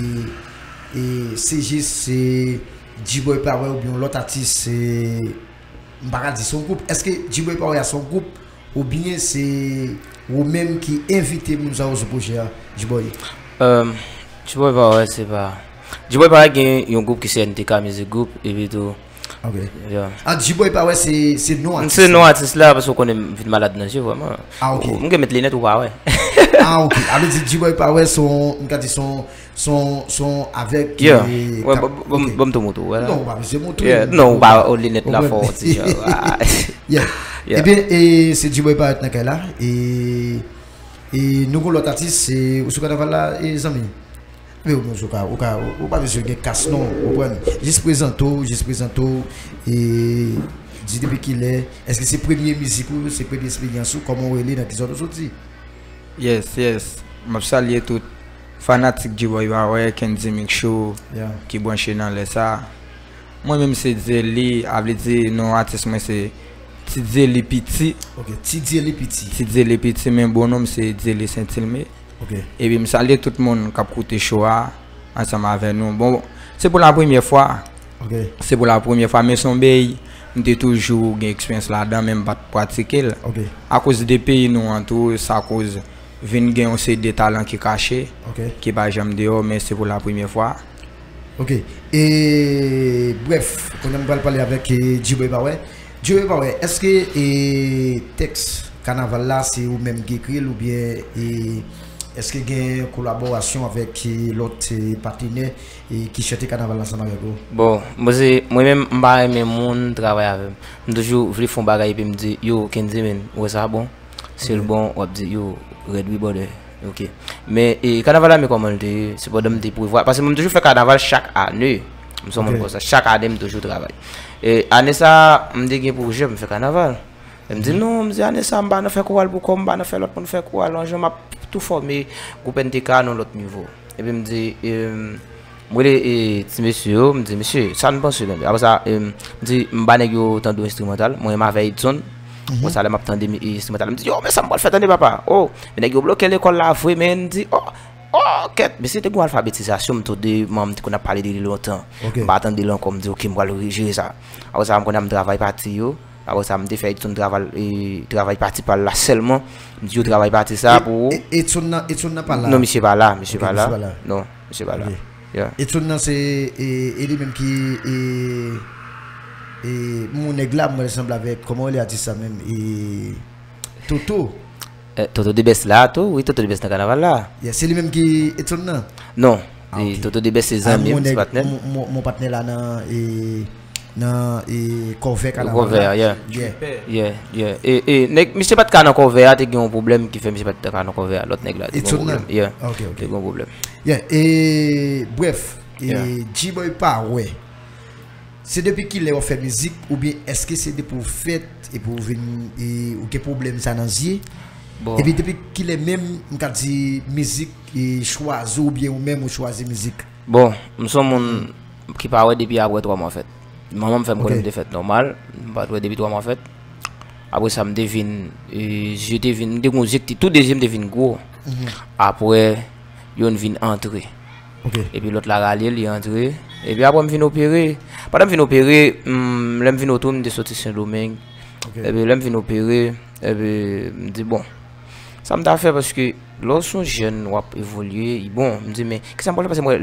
e, se jis e, G-Boy Power oubyen yon lòt atis, e, m pa ka di se yon gwoup. Èske G-Boy Power a se yon gwoup, oubyen se ou menm ki envite moun sa yo sou pwojè a, G-Boy? G-Boy Power se pa. G-Boy Power gen yon gwoup ki se N T K Music Group, epi tou. Ok. Ah, G-Boy Power se, se non atis. Se non atis la, paske w konnen m vin malad nan je vrèman. Ah, ok. M gen met linèt ou pa wè. Ah, ok. A vle di G-Boy Power se yon, m ka di se yon, se yon, se yon avèg ki. Yeah. Bon, m tou moutou, wè la. Non, ou pa bezwen moutou. Yeah. Non, ou pa, o linèt la fò, ti jan. Yeah. Ebyen, e, se G-Boy Power nan kay la. E, e nou gon lòt atis, e, ou sou kanaval la, e, zanmi? Men ou menm ou ka, ou ka, ou pa bezwen gen kas non, ou konprann? Jis prezante w, jis prezante w, e di depi kilè, èske se premye mizik ou, se premye eksperyans ou, kòman w rele, nan ki zòn ou soti? Yes, yes. M ap salye tout fanatik G-Boy Power, Kendy Mix Show, ki branche nan lè sa. Mwen menm se Dyeli, a vle di non atis mwen se Ti Dyeli Piti. Ok, Ti Dyeli Piti. Ti Dyeli Piti, men bon non m se Dyeli Sentilme. Epi m salye tout moun k ap koute show a ansanm avè nou. Bon, se pou la premyè fwa. Se pou la premyè fwa, men se yon bèy m te toujou gen eksperyans ladan, men m pa t pratike l. Akoz de peyi nou an tou, sa koz vin gen yon seri de talan ki kache, ki pa janm deyò, men se pou la premyè fwa. Ok. E, brèf, kounye a m pral pale avèk e, G-Boy Power. G-Boy Power, èske e, tèks kanaval la se ou menm ki ekri l oubyen e, èske gen kolaborasyon avèk e, lòt e, patnè e, ki chante kanaval la ansanm avèk ou? Bon, mwen se, mwen menm m pa renmen moun travay avè m. M toujou vle fè yon bagay epi m di, yo, Kendy, men, ou wè sa bon? Si l bon, w ap di, yo, rèd wi brother. Ok. Men e, kanaval la, men kòman l te ye, se pandan m te prevwa, paske mwen m toujou fè kanaval chak ane. M se yon moun konsa, chak ane m toujou travay. E ane sa a, m te gen pwojè pou m fè kanaval. Men m di non, m di ane sa a m pa nan fè koral pou kò m, m pa nan fè lòt moun fè koral, yon jan m ap tou fòme gwoup N T K nan yon lòt nivo. Epi m di, e, m rele e, ti mesye yo, m di, mesye, sa n panse menm? Apre sa, e, m di, m ba nèg yo tande yon enstrimantal, mwen menm avè Edson. Apre sa, lè m ap tande enstrimantal la, m di, yo, men sa m pral fè, tande papa. O, men nèg yo bloke lekòl la vre, men m di, o, o, kèt, mesye te gen yon alfabetizasyon, m tande, manman m te konn ap pale de li lontan. M pa tande l ankò, m di, ok, m pral jere sa. Apre sa, m konn ap travay pati yo. Apre sa, m te fè Edson travay, e, travay pati pa l la sèlman. M di yo travay pati sa pou ou. E, Edson nan, Edson nan pa la? Non, misye pa la, misye pa la. Non, misye pa la. Yeah. Edson nan se, e, e li menm ki, e, e, moun nèg la, mwen sanble avèk, kòman w rele atis sa menm? E, Toto. Eh, Toto Debès la tou, wi, Toto Debès nan kanaval la. Yeah, se li menm ki Edson nan? Non, ah, ok. Toto Debès se zanmi m, se patnè m. Mon patnè la nan, e, nan, e, kòvè kanaval la. Kòvè, yeah. Yeah, yeah. E, e, nèg, misye pa t ka nan kòvè a, te gen yon pwoblèm ki fè misye pa t ka nan kòvè a. Lòt nèg la, te gen yon pwoblèm. Yeah. Ok, ok. Te gen yon pwoblèm. Yeah, e, brèf, e, G-Boy Power. Se depi kilè w ap fè mizik, oubyen èske se depi w fèt epi w vin, e, ou gen pwoblèm sa nan zye? Bon. Epi depi kilè menm, m ka di, mizik, e, chwazi w oubyen ou menm ou chwazi mizik? Bon, m se yon moun ki pa wè depi apre twa mwa fèt. Manman m fè m konnen m te fèt nòmal, m pa t wè depi twa mwa fèt. Apre sa, m te vin, e, zye te vin, m te gen yon zye ki te, tou de zye m te vin gwo. Apre, youn vin antre. Epi lòt la rale l, li antre. Epi apre m vin opere. Pandan m vin opere, m, lè m vin otou, m te soti Sendomeng. Epi lè m vin opere, epi m di, bon, sa m ta fè, paske lè w se yon jèn, w ap evolye, bon, m di, men, kisa m pral fè, paske m wè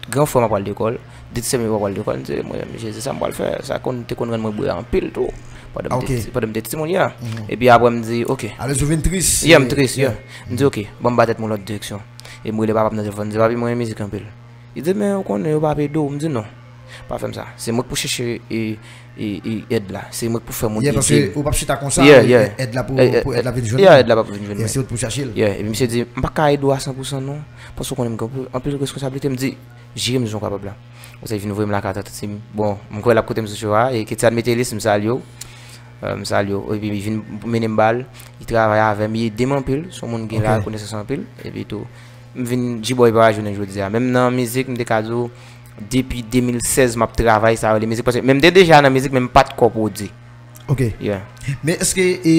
gran frè m ap pral lekòl, de ti sè m yo pral lekòl, m di, mwen, Jezi, sa m pral fè, sa konn, te konn rann mwen bwè anpil tou, pandan m te, pandan m te timoun, yeah. Epi apre m di, ok. Alèz ou vin tris. Yeah, m tris, yeah. M di, ok, ban m ba tèt mwen lòt direksyon. E m rele papa m nan telefòn, m di, papi, mwen renmen mizik anpil. Li di, men ou konnen yo p ap ede w. M di, non. Pa fè m sa. Se mwen k pou chèche e, e, e, èd la. Se mwen k pou fè moun ede m. Yeah, paske ou p ap chita konsa, yeah, yeah, èd la pou, eh, eh, pou èd la vin jwenn ou. Yeah, èd la p ap vin jwenn mwen. Yeah, se ou k pou chache l. Yeah, epi misye di, m pa ka ede w a san pou san non. Paske w konnen m gen anpil, anpil responsablite. M di, jere m jan w kapab la. Konsa, li vin voye m lakay tante Tim. Bon, m kwè l ap koute m sou cho a. E Ketian Metelis, m salye w. Euh, m salye w. Epi li vin mennen m ba l. Li travay avè m. Li ede m anpil. Se yon moun ki gen lakonesans anpil. Epi tou, m vin G-Boy pa jounen jodi a. Menm nan mizik, m te ka di w, depi de mil sèz, m ap travay sa yo, le mizik. Paske menm m te deja nan mizik, men m pa t ko pwodui. Ok. Yeah. Men èske, e,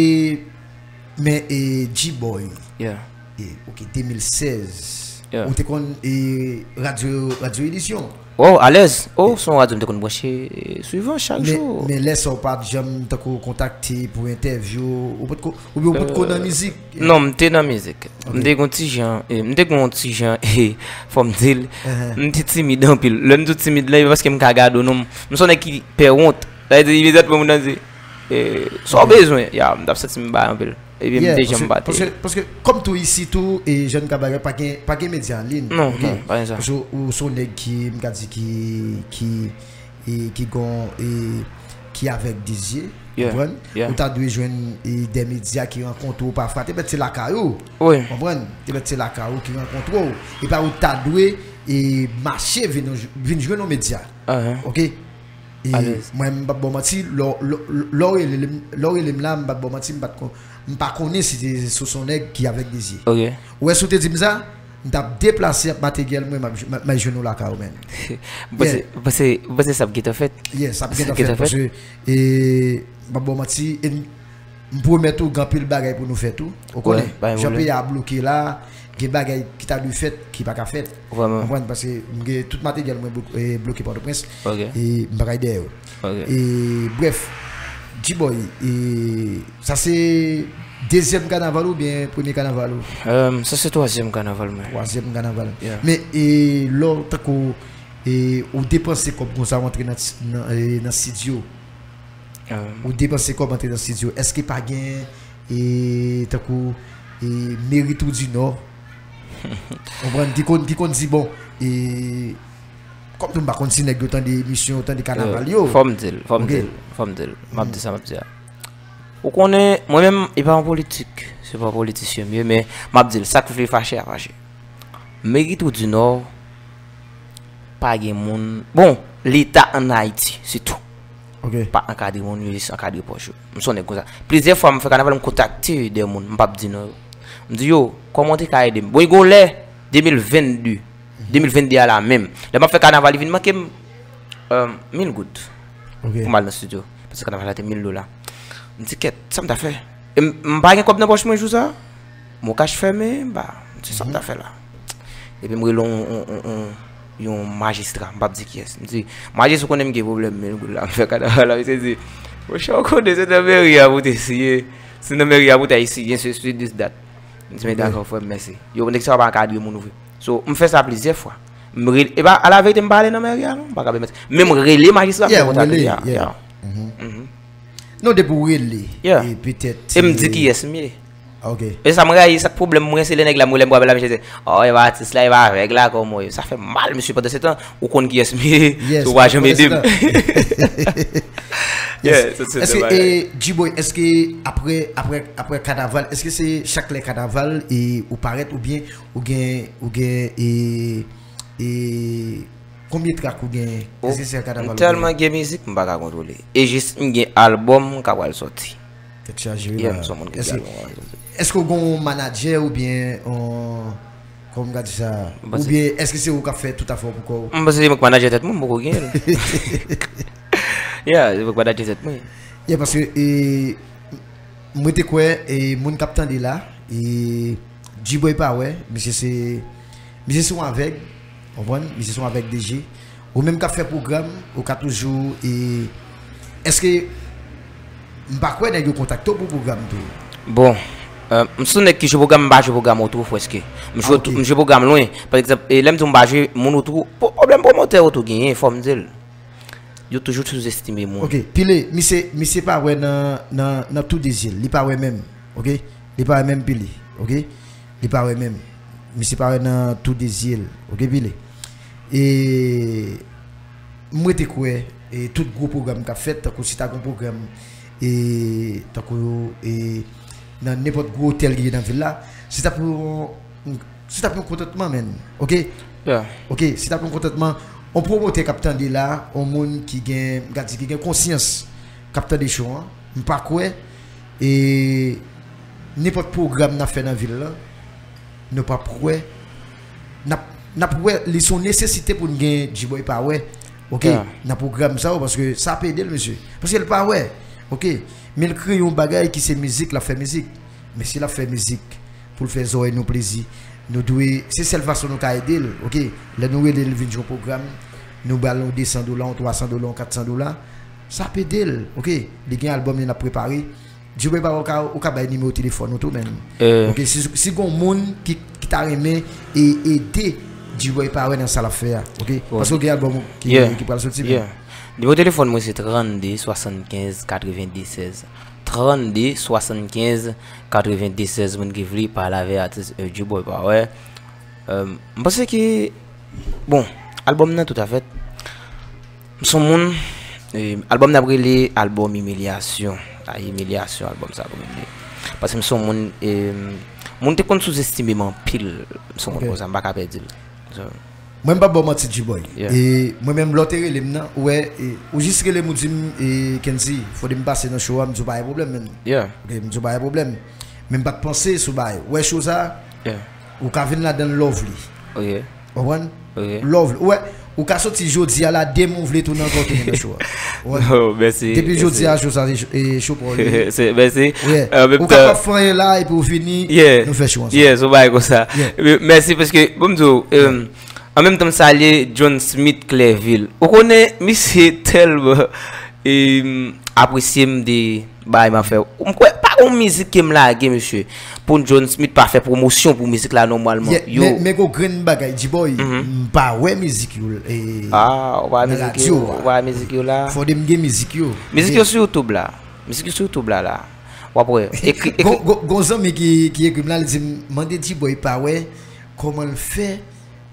men, e, G-Boy, yeah, e, ok, de mil sèz, yeah, ou te konn, e, radyo, radyo edisyon? Oh, alèz. Oh, se yon radyo m te konn branche, e, swivan chak jou. Men lè sa w pa t janm tankou kontakte pou entèvyou, ou potko, oubyen ou potko nan mizik? Non, m te nan mizik. Ok. M te gon ti jan, e, m te gon ti jan, e, fò m di l, m te timid anpil. Lè m di w timid la, e pa paske m ka gade w non, m se yon nèg ki pè wont. Sa vle di, imedyatman moun nan di, e, sa w bezwen? Ya, m t ap santi m bay anpil. Epi m te janm pa te. Paske, paske kòm tou isi tou, e jèn ka bagay, pa gen, pa gen medya an liy. Non, ok, non, pa gen sa. Paske ou se yon nèg ki, m ka di ki, ki, e, ki gon, e, ki avèg de zye, yeah, konprann? Yeah. Ou ta dwe jwenn, e, de medya ki rankontre w pafwa. Te mèt se lakay ou. Wi. Konprann? Te mèt se lakay ou ki rankontre w. E pa ou ta dwe, e, mache vin, vin jwenn yon medya. Ahn. Ok? E alèz. Mwen, m p ap ba w manti, lè w, lè w, lè w rele m, lè w rele m la, m p ap ba w manti, m pa t kon-, m pa konnen si te, si w se yon nèg ki avèg de zye. Ok. Ou wè, si w te di m sa, m t ap deplase ak materyèl mwen, m ap, m ap, m ap jwenn ou lakay ou, menm. Ou panse, yeah, ou panse, ou panse sa ap gentan fèt? Yeah, sa ap gentan fèt, paske, e, m p ap ba w manti, e m, m pwomèt ou, gen anpil bagay pou nou fè tou. Ou konnen, jan peyi a bloke la, gen bagay ki ta dwe fèt, ki pa ka fèt. Vrèman. Konprann, paske m gen tout materyèl mwen blo-, e, bloke Pòtoprens. Ok. E m pa ka dèyè yo. Ok. E, brèf, G-Boy, e, sa se dezyèm kanaval ou oubyen premye kanaval ou? Euh, sa se twazyèm kanaval mwen. Twazyèm kanaval. Yeah. Men, e, lè w tankou, e, ou depanse kòb konsa, w antre nan, nan, e, nan estidyo. Euh. Ou depanse kòb antre nan estidyo. Èske pa gen, e, tankou, e, meri Trou di Nò? Konprann, ki konn, ki konn di, bon, e, kòm tou m pa konn si nèg yo tande emisyon, yo tande kanaval yo. Fò m di l, fò m di l, fò m di l. M ap di sa, m ap di a. Ou konnen, mwen menm, e pa yon politik, se pa yon politisyen m ye, men m ap di l, sa k vle fache a fache. Meri Trou di Nò, pa gen moun, bon, Leta ann Ayiti, se tou. Ok. Pa ankadre moun, yo jis ankadre pòch yo. M se yon nèg konsa. Plizyè fwa m fè kanaval, m kontakte de moun, m p ap di non yo. M di yo, kòman w te ka ede m? Bon, e gon lè, de mil venn de, de mil venn de a la menm. Lè m ap fè kanaval, li vin manke m, euh, mil goud. Ok. Pou m al nan estidyo. Paske kanaval la te mil dola. M di, kèt, sa m ta fè? E m, m pa gen kòb nan pòch mwen jou sa. Mon kach fèmen, m pa, m di, sa m ta fè la? Epi m rele yon, yon, yon, yon, yon majistra, m p ap di kiyès. M di, majistra, ou konnen m gen pwoblèm mil goud la, m fè kanaval la, misye di, monchè, ou konnen se nan meri a pou te siyen, se nan meri a pou te al siyen, se, se dis dat. M di, men dakò, frè m, mèsi. Yo, nèg sa yo pa ankadre moun vre. So, m fè sa plizyè fwa. M rele, e pa, alaverite, m pa ale nan meri a, non, m pa ka pèmèt. Men m rele majistra, m fè kontak li a. Yeah, ou rele, yeah. Non, depi w rele, e petèt, e m di kiyès m ye. Ok. E sa m rayi, sa k pwoblèm mwen, se lè nèg la m rele m pou apèl la, misye di, oh, e pa atis la, e pa avèg la, kòman w ye? Sa fè m mal, mesye, pandan se tan, ou konn kiyès m ye, ou pa janm ede m. Yes. Èske, e, G-Boy, èske apre, apre, apre kanaval, èske se chak lè kanaval, e, ou parèt, oubyen ou gen, ou gen, e, e, konbyen trak ou genyen? Èske se kanaval ou genyen? M tèlman gen mizik, m pa ka kontwole. E jis, m gen albòm m ka pral sòti. Tèt chaje wi la. Yeah, m se yon moun ki gen albòm m ka pral sòti. Èske w gen yon manadjè oubyen yon, kòman m ka di sa? Oubyen èske se ou k ap fè tout afè w pou kò w? M panse se mwen k manadjè tèt mwen, m poko genyen l. Yeah, se mwen k manadjè tèt mwen. Yeah, paske, e, mwen te kwè, e, moun k ap tande la, e, G-Boy pa wè, misye se, misye se yon avèg, konprann? Misye se yon avèg de je. Ou menm k ap fè pwogram, ou ka toujou, e, èske, m pa kwè nèg yo kontakte w pou pwogram tou? Bon, euh, m se yon nèg ki jwe pwogram, m pa jwe pwogram otwo, frèske. M jwe, ah, ok, m jwe pwogram lwen. Pa egzanp, e, lè m di w m pa jwe moun otwo, pwoblèm pwomotè otwo genyen, fò m di l. Yo toujou souzestime moun. Ok, Pile, misye, misye pa wè nan, nan, nan tou de zye l. Li pa wè menm. Ok? Li pa wè menm, Pile. Ok? Li pa wè menm. Misye pa wè nan tou de zye l. Ok, Pile? E M rete kwè, e, tout gwo pwogram k ap fèt, tankou si ta gen yon pwogram, e, tankou, e, nan nenpòt gwo otèl ki gen nan vil la, si ta pou, si ta pou yon kontantman, menn, oke? Yeah. Oke, si ta pou yon kontantman, yon pwomotè k ap tande la, yon moun ki gen, m ka di ki gen konsyans, k ap tande show an, m pa kwè, e, nenpòt pwogram n ap fè nan vil la, nou p ap wè, n ap, n ap wè, li se yon nesesite pou n gen G-Boy pa wè, oke, Yeah. nan pwogram sa yo, paske sa ap ede l, mesye. Paske l pa wè, oke, men l kreye yon bagay ki se mizik, l ap fè mizik. Men si l ap fè mizik pou l fè zòrèy nou plezi, nou dwe, se sèl fason nou ka ede l, oke. Lè nou rele l vin jwe yon pwogram, nou ba l yon de san dola, yon twa san dola, yon kat san dola, sa ap ede l, oke. Li gen albòm li l ap prepare. G-Boy pa wè, ou ka, ou ka bay nimewo telefòn ou tou, menn. Eh, Oke, si, si gon moun ki, ki ta renmen e ede G-Boy pa wè nan sa l ap fè a, oke? Bon. Paske ou gen albòm ki, Yeah. ki pral soti, menn. Yeah. Nimewo telefòn mwen se trannde swasannkenz katrevenndisèz. Trannde swasannkenz katrevenndisèz, moun ki vle pale avè atis, eh, G-Boy pa wè. Eh, m panse ke, bon, albòm nan tout a fèt. M se yon moun, eh, albòm nan ap rele albòm imilyasyon. A, imilyasyon, albòm sa ap rele. Paske m se yon moun, eh, moun te konn souzestime m anpil. M se yon moun Ok. Konsa, m pa ka pèdi l. So, Mwen, m p ap ba w manti, G-Boy. Yeah. E mwen menm, lè w te rele m nan, ou wè, e, ou jis rele m, ou di m, e, Kendy, fò de m pase nan show a, m di w pa gen pwoblèm, menn. yeah, Oke, m di w pa gen pwoblèm. Men m pa t panse sou bagay. Ou wè show sa, yeah. Ou ka vin ladan l lovely. Ok, Ou konprann? ok. Lovely. Ou wè, ou ka soti jodi a la, demen w vle tounen ankò tounen nan show a. Ou konprann? Oh, mèsi. Depi jodi mèsi. A, show sa, se show, e, show pa w li. Se- Mèsi. Yeah. An menm Ou ka tan, pa fanyen la epi w vini, yeah. Nou fè show ansanm. Yeah, se yon bagay konsa. Yeah. Men- Mèsi paske, bon, m di w, eh, an menm tan, m salye John Smith Clerville. Ou konnen, misye tèlman, eh, apresye m de bagay m ap fè. M kwè, pa gon mizik ke m lage, mesye. Pou John Smith pa fè pwomosyon pou mizik la nòmalman. Yeah, Yo. Men, men gon grenn bagay, G-Boy, Mhm. m pa wè mizik yo, e, Ah, ou pa wè nan mizik radyo yo, a. ou pa wè mizik yo la. Fò de m gen mizik yo. Mizik yo sou YouTube la. Mizik yo sou YouTube la la. W ap wè. Ekri, Gon, ekri. gon, gon zanmi ki, ki ekri m la, li di m, mande G-Boy pa wè kòman l fè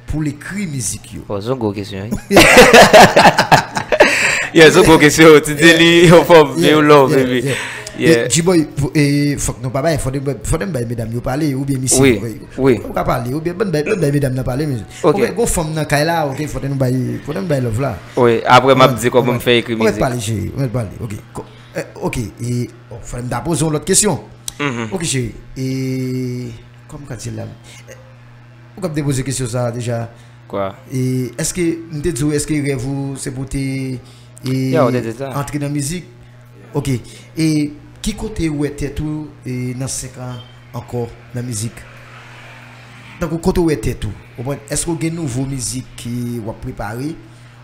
pou l ekri mizik yo. Oh, se yon gwo kesyon, wi. Yeah, se yon gwo kesyon. Ti di li, yo fòm, Yeah, yo love, yeah, baby. yeah. Yeah. E, G-Boy, pou- e, fòk nou pa bay, fò de, fò de m bay medam yo pale, oubyen misye. Wi, Wi. wi. Ou ka pale, oubyen ban bay, ban bay medam nan pale, men. Ok. Oubyen gon fanm nan kay la, oke, fò de nou bay, fò de nou bay love la. Wi, apre m ap di kòman m fè ekri Ou mèt mizik. Pale, cheri, ou mèt pale, oke. Ko- e, oke, e, oh, fò de m ta poze yon lòt kesyon. Mhm. Oke, cheri, e, kòman m ka di l la? E, ou ka depoze kesyon sa a deja. Kwa? E, èske, m te di w, èske rèv ou se pou te, e, Yeah, ou te di sa. Antre nan mizik? Oke. E ki kote ou wè tèt ou, e, nan senk an ankò nan mizik? Tankou kote ou wè tèt ou? Ou konprann? Èske ou gen nouvo mizik ke w ap prepare?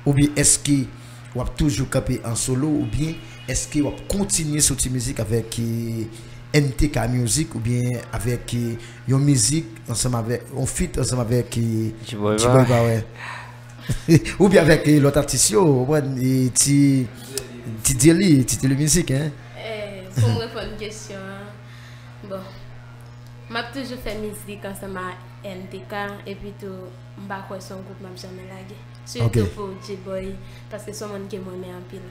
Oubyen èske w ap toujou kanpe an solo? Oubyen èske w ap kontinye soti mizik avèk, e, N T K Music? Oubyen avèk, e, yon mizik ansanm avèk, yon feat ansanm avèk, e, G-Boy G-Boy Power? Oubyen avèk, e, lòt atis yo, ou konprann, e, ti, ti Dyely, ti Dyely Music, hein? Eh, pou m reponn kesyon an, bon, m ap toujou fè mizik ansanm a N T K, epi tou, m pa kwè se yon gwoup m ap janmen lage. Sitou Ok. Pou G-Boy, paske se yon moun ke m renmen anpil.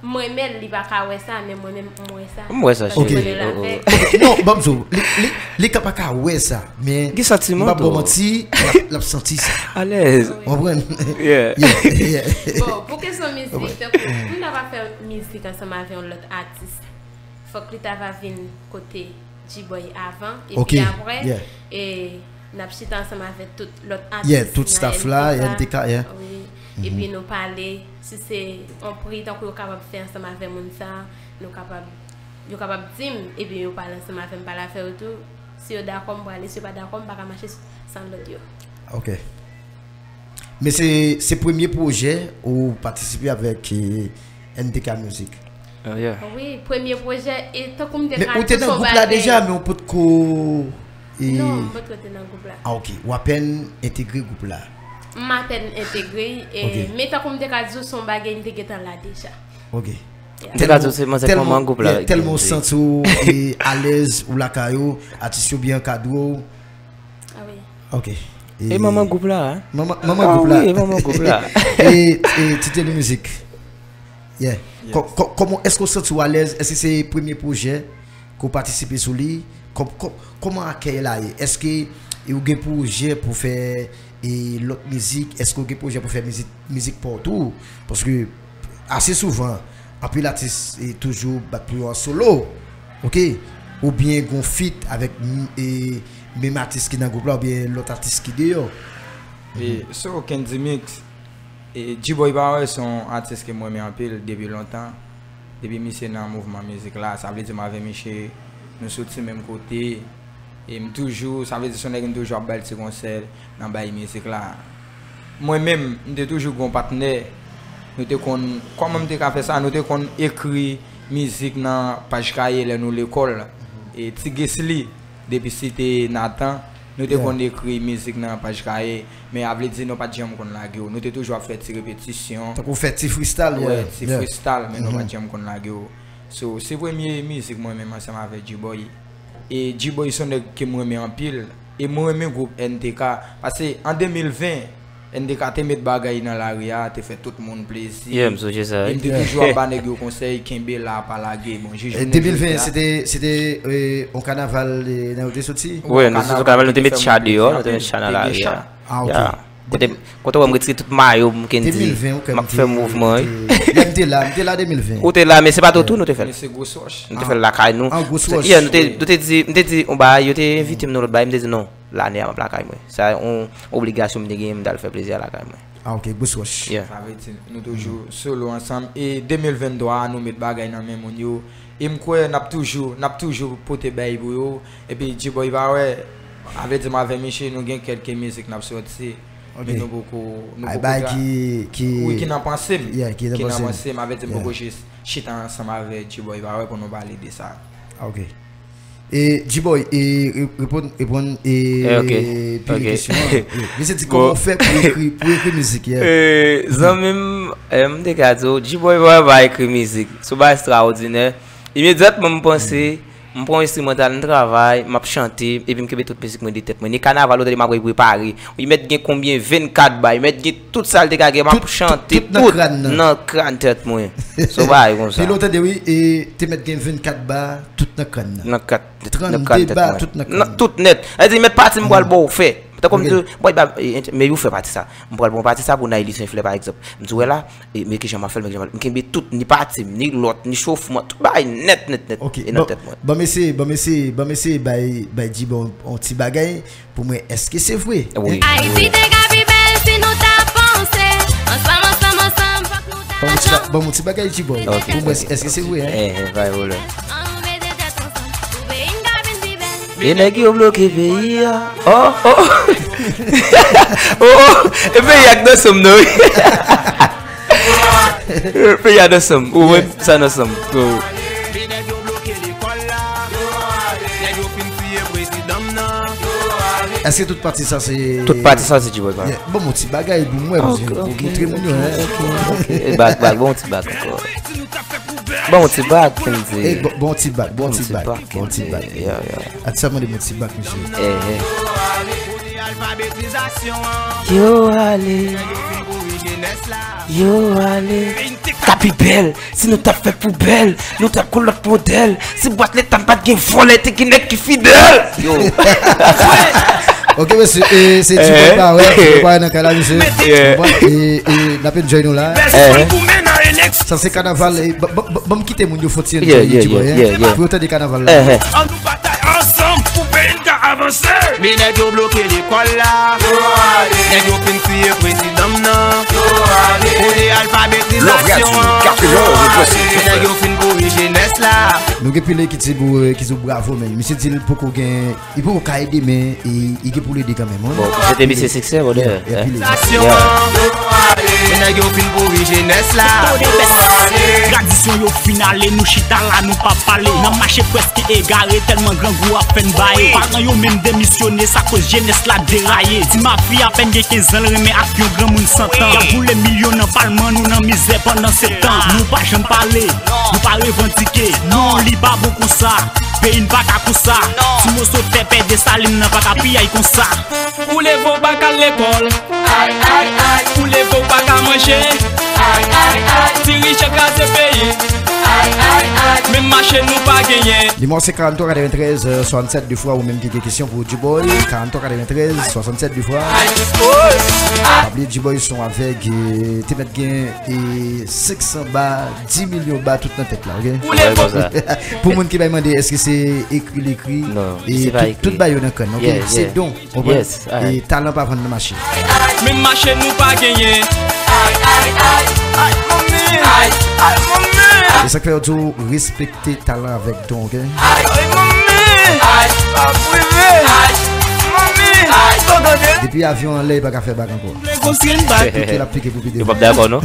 M renmen l, li pa ka wè sa, men mwen menm, m wè sa. M wè sa, Paske Ok. cheri. m renmen l Oh, oh. avèk. Non, ban m di w, li, li, li ka pa ka wè sa, men Gen santiman m pa ba w tou. Manti, l ap, l ap santi sa. Alèz. Ou konprann? Yeah. Yeah, yeah. Bon, pou kesyon mizik, tankou, pou m ta va fè mizik ansanm avè yon lòt atis, fòk li ta va vin kote G-Boy avan, epi Ok, apre, yeah. e n ap chita ansanm avèk tout lòt atis Yeah, tout nan staff la, N T K, yeah. Wi. Epi nou pale, si se yon pri tankou yo kapab fè ansanm avè moun sa, nou kapab, yo kapab di m, epi yo pale ansanm avè m, pale avè yo tou. Si yo dakò, m prale, si yo pa dakò, m pa ka mache san lòd yo. Ok. Men se, se premye pwojè ou patisipe avèk, eh, N T K Music? Oh, yeah. Wi, premye pwojè, e tankou m te Men ka ou te di nan son gwoup la bagay. Deja, men ou potko, eh, Non, m potko te nan gwoup la. Ah, ok. Ou apèn entegre gwoup la. M apèn entegre, e, Ok. Men tankou m te ka di w, son bagay m te gentan la deja. Ok. M te ka di w se manzè kòman gwoup la. Yeah, tèlman ou santi w, eh, alèz, ou lakay ou, atis yo byen ankadre w. Ah wi. Ok. E manman gwoup la, hein? Manman, manman gwoup la. Ah wi, e manman gwoup la. E, e Titelly Music. Yeah. Kò-, kò-, kòman, èske w santi w alèz? Èske se premye pwojè ke w patisipe sou li? Kò-, kò-, kòman akèy la ye? Èske, e, ou gen pwojè pou fè, e, lòt mizik? Èske w gen pwojè pou fè mizik, mizik pa w tou? Paske ase souvan, anpil atis, e, toujou bat pou yo an solo, oke? Oubyen gon feat avèk, m-, e, menm atis ki nan gwoup la, oubyen lòt atis ki deyò. E, so, Kendy Mix, e, G-Boy Power se yon atis ke m renmen anpil depi lontan. Depi misye nan mouvman mizik la, sa vle di m avè misye, nou soti menm kote. E m toujou, sa vle di se yon nèg m toujou ap ba l ti konsèy nan bay mizik la. Mwen menm, m te toujou gon patnè. Nou te konn, kòman m te ka fè sa? Nou te konn ekri mizik nan paj kaye lè nou lekòl. E Ti Gesly, depi Site Natan, nou te konn ekri mizik nan paj kaye, men a vle di nou pa t janm konn lage yo. Nou te toujou ap fè ti repetisyon. Tankou fè ti freestyle, yeah. Wè, ti freestyle, men nou pa t janm konn lage yo. So, se premye mizik mwen menm ansanm avèk G-Boy. E G-Boy se yon nèg ke m renmen anpil. E mwen renmen gwoup N T K. Paske an de mil ven, N T K te met bagay nan lari a, te fè tout moun plezi. Yeah, m sonje sa, wi. E m te toujou ap ba nèg yo konsèy, kenbe la, pa lage. Bon, jis jounen jodi a. E de mil ven, se te, se te, e, yon kanaval, e, nan yo te soti? Wi, nou te soti yon kanaval, nou te met cha deyò, nou te met cha nan lari a. Ah, ok. Yeah. Kote, kote w wè m retire tout mayo m, Kendy, m ap fè mouvman, wi. Lè m te la, m te la de mil ven. Ou te la, men se pa tou tou nou te fè l. Men se Gwo Swòch. Nou te fè l lakay nou. Ah, Gwo Swòch. Yeah, nou te, nou te di, m te di yon bagay, yo te envite m nan lòt bagay, m te di non. Lane a m ap lakay mwen. Sa yon obligasyon m te genyen, m t al fè plezi a lakay mwen. Ah, ok, Gwo Swòch. Yeah. Sa vle di nou toujou solo ansanm. E de mil venntwa a, nou met bagay nan men moun yo. E m kwè n ap toujou, n ap toujou pote bay pou yo. Epi G-Boy pa wè, sa vle di m avè misye, nou gen kèlke mizik n ap sòti. Ok. Men nou poko, nou poko bay ki, ki, wi, ki nan panse m. Yeah, ki nan panse m. Sa vle di m poko jis chita ansanm avè G-Boy pa wè pou nou pale de sa. Ah, ok. E, G-Boy, e, re-, reponn, reponn, e, eh, ok, pil ok. Kesyon an. E, misye di kòman w fè pou ekri, pou ekri mizik, yeah. E, zanmi m, e, m te ka di w, G-Boy pa, pa ekri mizik. Se yon bagay ekstraòdinè. Imedyatman m panse, m pran yon enstrimantal, m travay, m ap chante, epi m kenbe tout mizik mwen de tèt mwen. Ni kanaval, lòt ane m ap prepare. Li mèt gen konbyen vennkat ba, li mèt gen tout sa l te ka gen, m ap chante tout nan kràn tèt mwen. Se yon bagay konsa. Pi lwen w tande, wi, e te mèt gen vennkat ba, tout nan kràn nan. Nan kat, nan kràn tèt mwen. Trannde ba, tout nan kràn nan. Tout nèt. Sa vle di, mèt pati, m pral ba w fè. Tankou m di, bòy, ba, e, men ou fè pati sa. M pral pran pati sa pou Nayli Senflè, pa egzanp. M di, wè la, e, men kijan m ap fè l, men kijan m ap fè l. M kenbe tout, ni pati m, ni lòt, ni chofman, tout bagay nèt, nèt, nèt. Ok, e nan tèt mwen. Ban m eseye, ban m eseye, ban m eseye bay, bay G-Boy yon, yon ti bagay. Pou mwen, èske se vre? Wi. Ayiti te ka pi bèl si nou ta panse. Ansanm, ansanm, ansanm, fòk nou ta janm. Ban m ti ba-, ban m ti bagay, G-Boy. Ok. Pou mwen, èske se vre, hein? Eh, eh, bay volè. An nou mete tèt ansanm, pou peyi n ka vin pi bèl. E nèg yo bloke peyi a. Oh, oh. Oh, oh. E peyi a k nan sanm nan, wi. Peyi a nan sanm. Ou wè sa nan sanm. Oh. Èske tout pati sa se... Tout pati sa se G-Boy, pa? Yeah. Bon, bon ti bagay pou mwen, paske pou montre moun yo, hein. Ok, ok. E bak, bak, bon ti bak ankò. Bon ti bak, Kendy. Eh, bon, bon ti bak, bon ti bak, bon ti bak. Yeah, yeah. Atis sa mande bon ti bak, mesye. Eh, eh. Yo ale. Yo ale. Ka pi bèl. Si nou t ap fè poubèl, nou t ap gon lòt modèl. Si bwat leta n pa t gen vòlè, te gen nèg ki fidèl. Yo. Ok, mesye, e, se G-Boy pa wè, G-Boy pa wè nan kay la, mesye. Yeah. Bon, e, e, n ap enjoy nou la. Eh. Sa se kanaval, e, ban, ban, ban, ban m kite moun yo fon ti enjoy, yeah, yeah, G-Boy, yeah, hein, yeah, yeah, pou yo tande kanaval la. Eh, eh. Ansanm pou peyi n ka avanse. Men nèg yo bloke lekòl la. Nèg yo fin tiye prezidan m nan. Kote alfabetizasyon an? Nèg yo fin boure jenès la. Nou gen pil ki di pou, eh, ki di bravo, men misye di l poko gen, li poko ka ede, men, eh, li gen pou l ede kanmenm, wi. Bon, jete misye siksè, brother. Yeah, yeah, pil ede. Yeah. Men nèg yo fin boure jenès la. Tradisyon yo fin ale, nou chita la, nou pa pale. N ap mache prèske egare tèlman grangou ap fè n baye. Paran yo menm demisyone, sa koz jenès la deraye. Ti mafi apèn gen kenz an, l renmen ak yon granmoun san tan. Y ap boule milyon nan palman, nou nan mizè pandan sèt an. Nou pa janm pale, nou pa revandike. Non, li pa bon konsa. Peyi n pa ka konsa. Ti moso tè pè Desalin nan pa ka piyay konsa. Ou leve w pa ka al lekòl. Ay, ay, ay. Ou leve w pa ka manje. Ay, ay, ay. Dirije kraze peyi. Ay, ay, ay. Menm mache nou pa genyen. Nimewo se karant twa katreventrèz, euh, swasannsèt de fwa, ou menm ki gen kesyon pou Djiboy, karant twa katreventrèz, swasannsèt de fwa. Pa bliye Djiboy se yon avèg, euh, te mèt gen, euh, senk san ba, dis milyon ba tout nan tèt la, ok? Pou moun ki bay mande, èske se ekri l ekri? Non, e se pa tout, ekri. Tout bagay yo nan kran, ok? Yeah, se yeah. Don, konprann? Yes, alright. E talan pa vann nan mache. Menm mache nou pa genyen. Ay, ay, ay, ay, manmi. Ay, ay, manmi. E sa k fè yo di w respekte talan avèk don, ok? Ay, ay, manmi. Ay, pa prive. Ay, manmi. Ay, tande. Depi avyon anlè, li pa ka fè bak ankò. Pike l ap pike pou pi devan. Yo p ap dakò, non?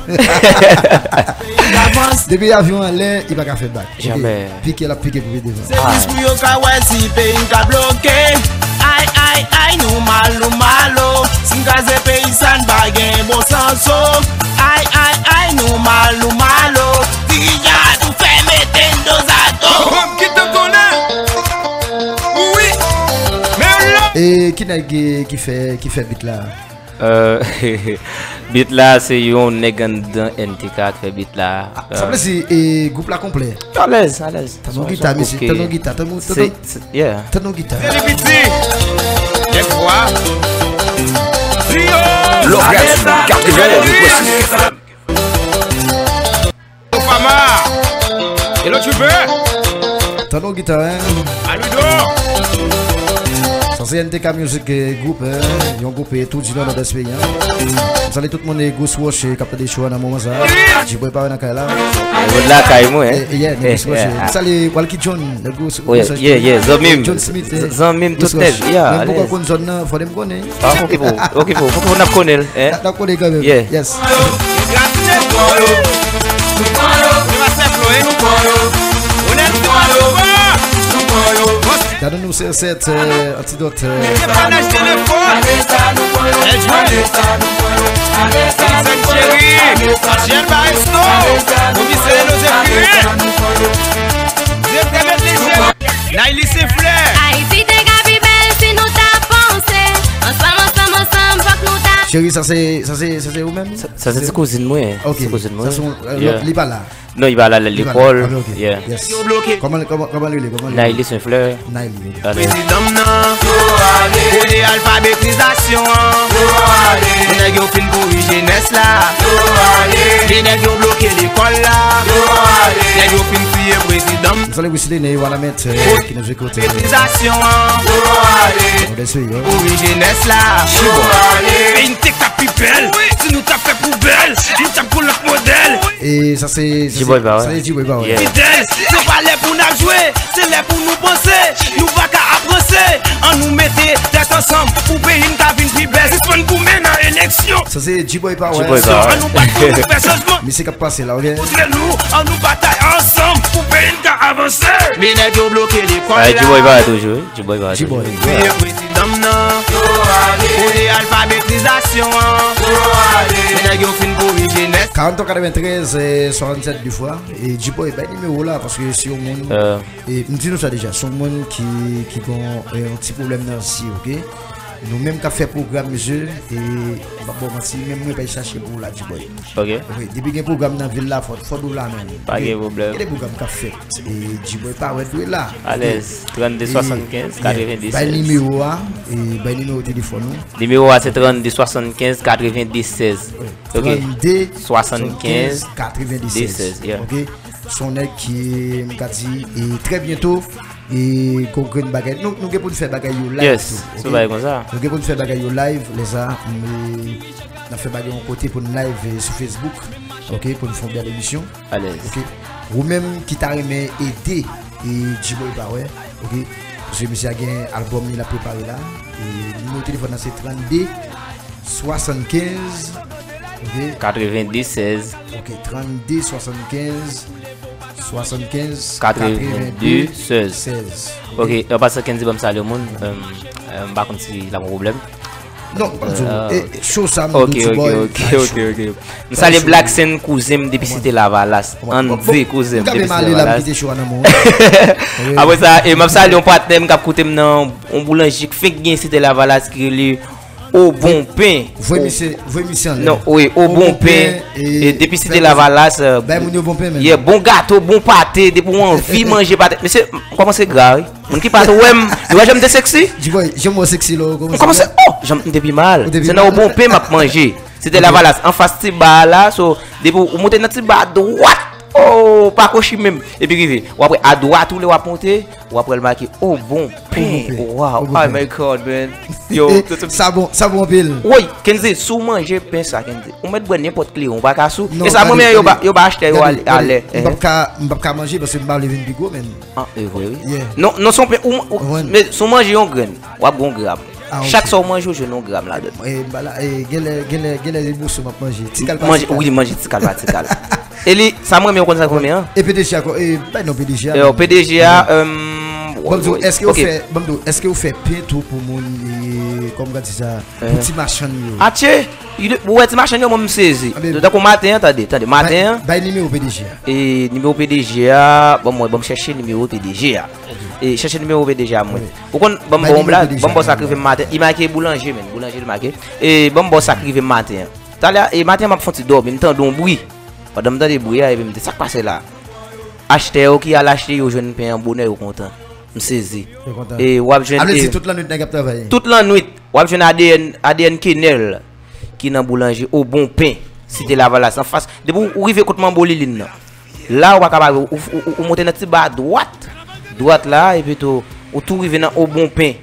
Depi avyon anlè, li pa ka fè bak. Ok? Jamè. Pike l ap pike pou pi devan. Se jis pou yo ka wè si peyi n ka bloke. Ay, ay, ay, nou mal, nou mal, o. Si n kraze peyi sa, n pa gen bon sans, o. Ay, ay, ay, nou mal, nou mal, o. Dirijan tou fè mete n do zato. Kòm ki te konnen. Wi. Men lò. E ki nèg ki fè, ki fè bit la? Euh, bit la, se yon nèg anndan N T K k fè bit la. Ah, sa vle di, e, gwoup la konplè. Alèz, alèz. Tann yon gita, mesye, tann yon gita, tann yon, tann yon, yeah. Tann yon gita. Se li piti. Kèk fwa. Trio. Love Rap, katreven pwen sis. Obama. Hello, Trooper. Tann yon gita, en. Aludo. Sa se N T K Music, eh, gwoup, eh, yon gwoup, eh, tou di nò nòdès peyi an. M salye tout moun, eh, Ghost Watch, eh, k ap tande show a nan moman sa. Djiboy pa nan kay la. Moun lakay mwen, en. Eh, eh, yeah, nan Ghost Watch, eh. M salye Walky John, nan Ghost Watch. Yeah, yeah, zanmi m. John Smith, eh. Zanmi m tout nèt, yeah. Menm pou konn zòn nan, fò de m konnen. Ah, oke pou, oke pou, oke pou n ap konnen l, en. N ap konnen kanmenm. Yeah. Yes. Gade nou se sèt, eh, antidòt, eh. Nayli Senflè. Ayiti te ka pi bèl si nou ta panse. Ansanm, ansanm, ansanm, fòk nou ta. Cheri, sa se, sa se, sa se ou menm? Sa, sa se ti kouzin mwen. Ok. Ti kouzin mwen. Sa se yon, euh, yeah. Li pa la. Non, li pa la, li lekòl. Ok, ok. Yeah. Yes. Kòman, kòman, kòman li rele? Kòman li rele? Nayli Senflè. Nayli, ok. Prezidan m nan. Kote alfabetizasyon an? Nèg yo fin pouri jenès la. Nèg yo bloke lekòl la. Nèg yo fin tiye prezidan m. M salye Wisley Ney Wanament, eh, ki nan zwe kote. Alfabetizasyon an. Modèl sou yo. Pouri jenès la. Peyi n te ka pi bèl. Si nou ta fè poubèl, nou t ap gon lòt modèl. E sa se, sa se Djiboy Power. Sa se Djiboy Power. Yeah. Fidèl, se pa lè pou n ap jwe, se lè pou nou panse. Nou pa ka ap ranse. Ann nou mete tèt ansanm pou peyi n ka vin pi bèl. Sispann goumen nan eleksyon. Sa se Djiboy Power. Djiboy Power. Ann nou bat pou nou fè chanjman. Misye k ap pase la, ok? Kontre nou, ann nou batay ansanm pou peyi n ka avanse. Men nèg yo bloke lekòl la. Djiboy Power toujou, wi. Djiboy Power toujou. Djiboy. Priye prezidan m nan. Kote alfabetizasyon an? Men nèg yo fin pouri jenès. Karant twa katreventrèz, eh, swasannsèt de fwa. E Djiboy, bay nimewo la, paske se yon moun, eh, m di nou sa deja, se yon moun ki, ki gon, eh, yon ti pwoblèm nan zye, ok? Nou menm k ap fè pwogram, mesye, e m p ap ba w manti, menm mwen pral chache pou w la, Djiboy. Ok. Ok, depi gen pwogram nan vil la, fò, fò w la menm. Pa gen pwoblèm. Gen de pwogram k ap fèt, e Djiboy Power dwe la. Alèz, trannde swasannkenz katrevendiz sèz. Bay nimewo a, e bay nimewo telefòn ou. Nimewo a se trannde swasannkenz katrevendiz sèz. Ok. Trannde swasannkenz katrevendiz sèz. Yeah. Ok. Se yon nèg ki, m ka di, e trè byento, e gon grenn bagay. Nou, nou gen pou n fè bagay yo live tou, ok? Yes, se yon bagay konsa. Nou gen pou n fè bagay yo live, lè sa, m, n ap fè bagay yon kote pou n live, e, sou Facebook, ok, pou n fè yon bèl emisyon. Alèz. Ok. Ou menm ki ta renmen ede, e, Djiboy Power, ok, paske misye a gen albòm li l ap prepare la, e nimewo telefòn nan se trannde swasannkenz, ok. Katrevendiz sèz. Ok, trannde swasannkenz, swasannkenz, katrevendiz sèz. Ok, an pasan, Kendy, ban m salye yon moun. Euh, euh, m pa konn si l ap gen pwoblèm. Non, m p ap di w. E, e, show sa, m Ok, di w, ok, boy, ok, nice ok, show. ok. M Nice salye show. Black Sen, kouzen m depi Site Lavalas. Andy, kouzen m depi Site Lavalas. Apre sa, e, m ap salye yon patnè m k ap koute m nan yon boulanjri k fenk gen Site Lavalas ki rele Obonpen. Voye misye, voye misye anlè. Non, wi, Obonpen. E depi Site Lavalas, bay moun yo bon pen, men. Yeah, bon gato, bon pate, depi w anvi manje pate. Mesye, m kòmanse gra, wi. Moun ki pa t wè m, yo wè jan m te seksi? Di boy, jan m wè w seksi lè w kòmanse. M kòmanse, oh, jan m te pi mal. Se nan Obonpen m ap manje. Se te Lavalas, anfas ti ba a la, so, depi w monte nan ti ba a dwat, oh, pa kwochi menm. Epi rive, w ap wè adwat ou lè w ap monte, w ap wè l make Obonpen. Wow, oh my God, man. Yo, sa bon, sa bon anpil. Woy, Kenze, si w manje pen sa, Kenze, ou mèt bwè nenpòt kleren, ou pa ka sou. E sa mwen menm, yo pa, yo pa achte yo alè. M p ap ka, m p ap ka manje paske m pa vle vin pi gwo, men. Ah, e vre, wi. Non, non, se yon pen, ou, men si w manje yon grenn, w ap gen yon gram. Chak sa w manje, w jwenn yon gram ladan. E, m pa la, e, genlè, genlè, genlè, se moso m ap manje. Ti kal pa ti kal. Wi, manje ti kal pa ti kal. E li, sa mwen menm, ou konn sa k mwen menm an? E P D G a, e, bay non P D G a. E, P D G a, Ban m di w, èske w fè, ban m di w, èske w fè pen tou pou moun, e, kòman m ka di sa, pou ti machann yo? Atye! Ou wè ti machann yo, mwen m sezi. Tankou maten an, tande, tande, maten an. Bay nimewo P D G a. E nimewo P D G a, ban m wè, ban m chèche nimewo P D G a. E chèche nimewo P D G a mwen. Ou konn, ban m ba w yon blag, ban m ba w sa k rive m maten. Li make boulanje, men, boulanje li make. E ban m ba w sa k rive m maten an. Talè, e maten an m ap fè yon ti dòmi, m tande yon bri. Pandan m tande bri a, epi m di, sa k pase la? Achtè yo ki al achte, yo jwenn pen an bonè, yo kontan. M sezi. Yo kontan. E w ap jwenn. Sa vle di tout lannwit nèg ap travay. Tout lannwit, w ap jwenn A D N, A D N Kenèl ki nan boulanje Obonpen, Site Lavalas, anfas. Depi w, w rive kot manbo Lilin nan. La, ou pa ka pa, ou, ou, ou, ou monte nan ti ba dwat. Dwat la, epi tou, ou tou rive nan Obonpen.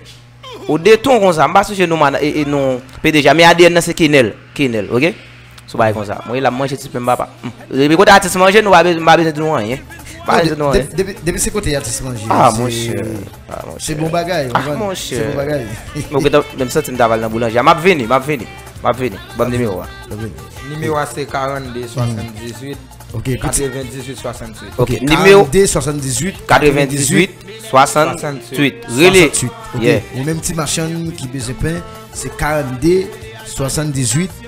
Ou de ton konsa, m pa sonje non mana-, e, e non P D G a, men A D N nan se Kenèl, Kenèl, oke? Se yon bagay konsa. Mwen la, m manje ti pen m papa. Hmm. Depi kote atis manje, nou pa bezwen, m pa bezwen di nou anyen. M pa bezwen di nou anyen. Depi, depi se kote atis manje, ah, monchè. Ah, monchè. Se bon bagay, ou konprann? Se bon bagay. Mwen gentan menm santi m ta pral nan boulanje. M ap vini, m ap vini. M ap vini. Ban m nimewo a. Nimewo a se karannde swasanndizuit. Ok, piti. Katrevendizuit swasanntuit. Ok, nimewo karannde swasanndizuit katrevendizuit swasanntuit. Rele. Swasanntuit. Ok. Yeah. Ou menm ti machann ki bezwen pen, se karannde swasanndizuit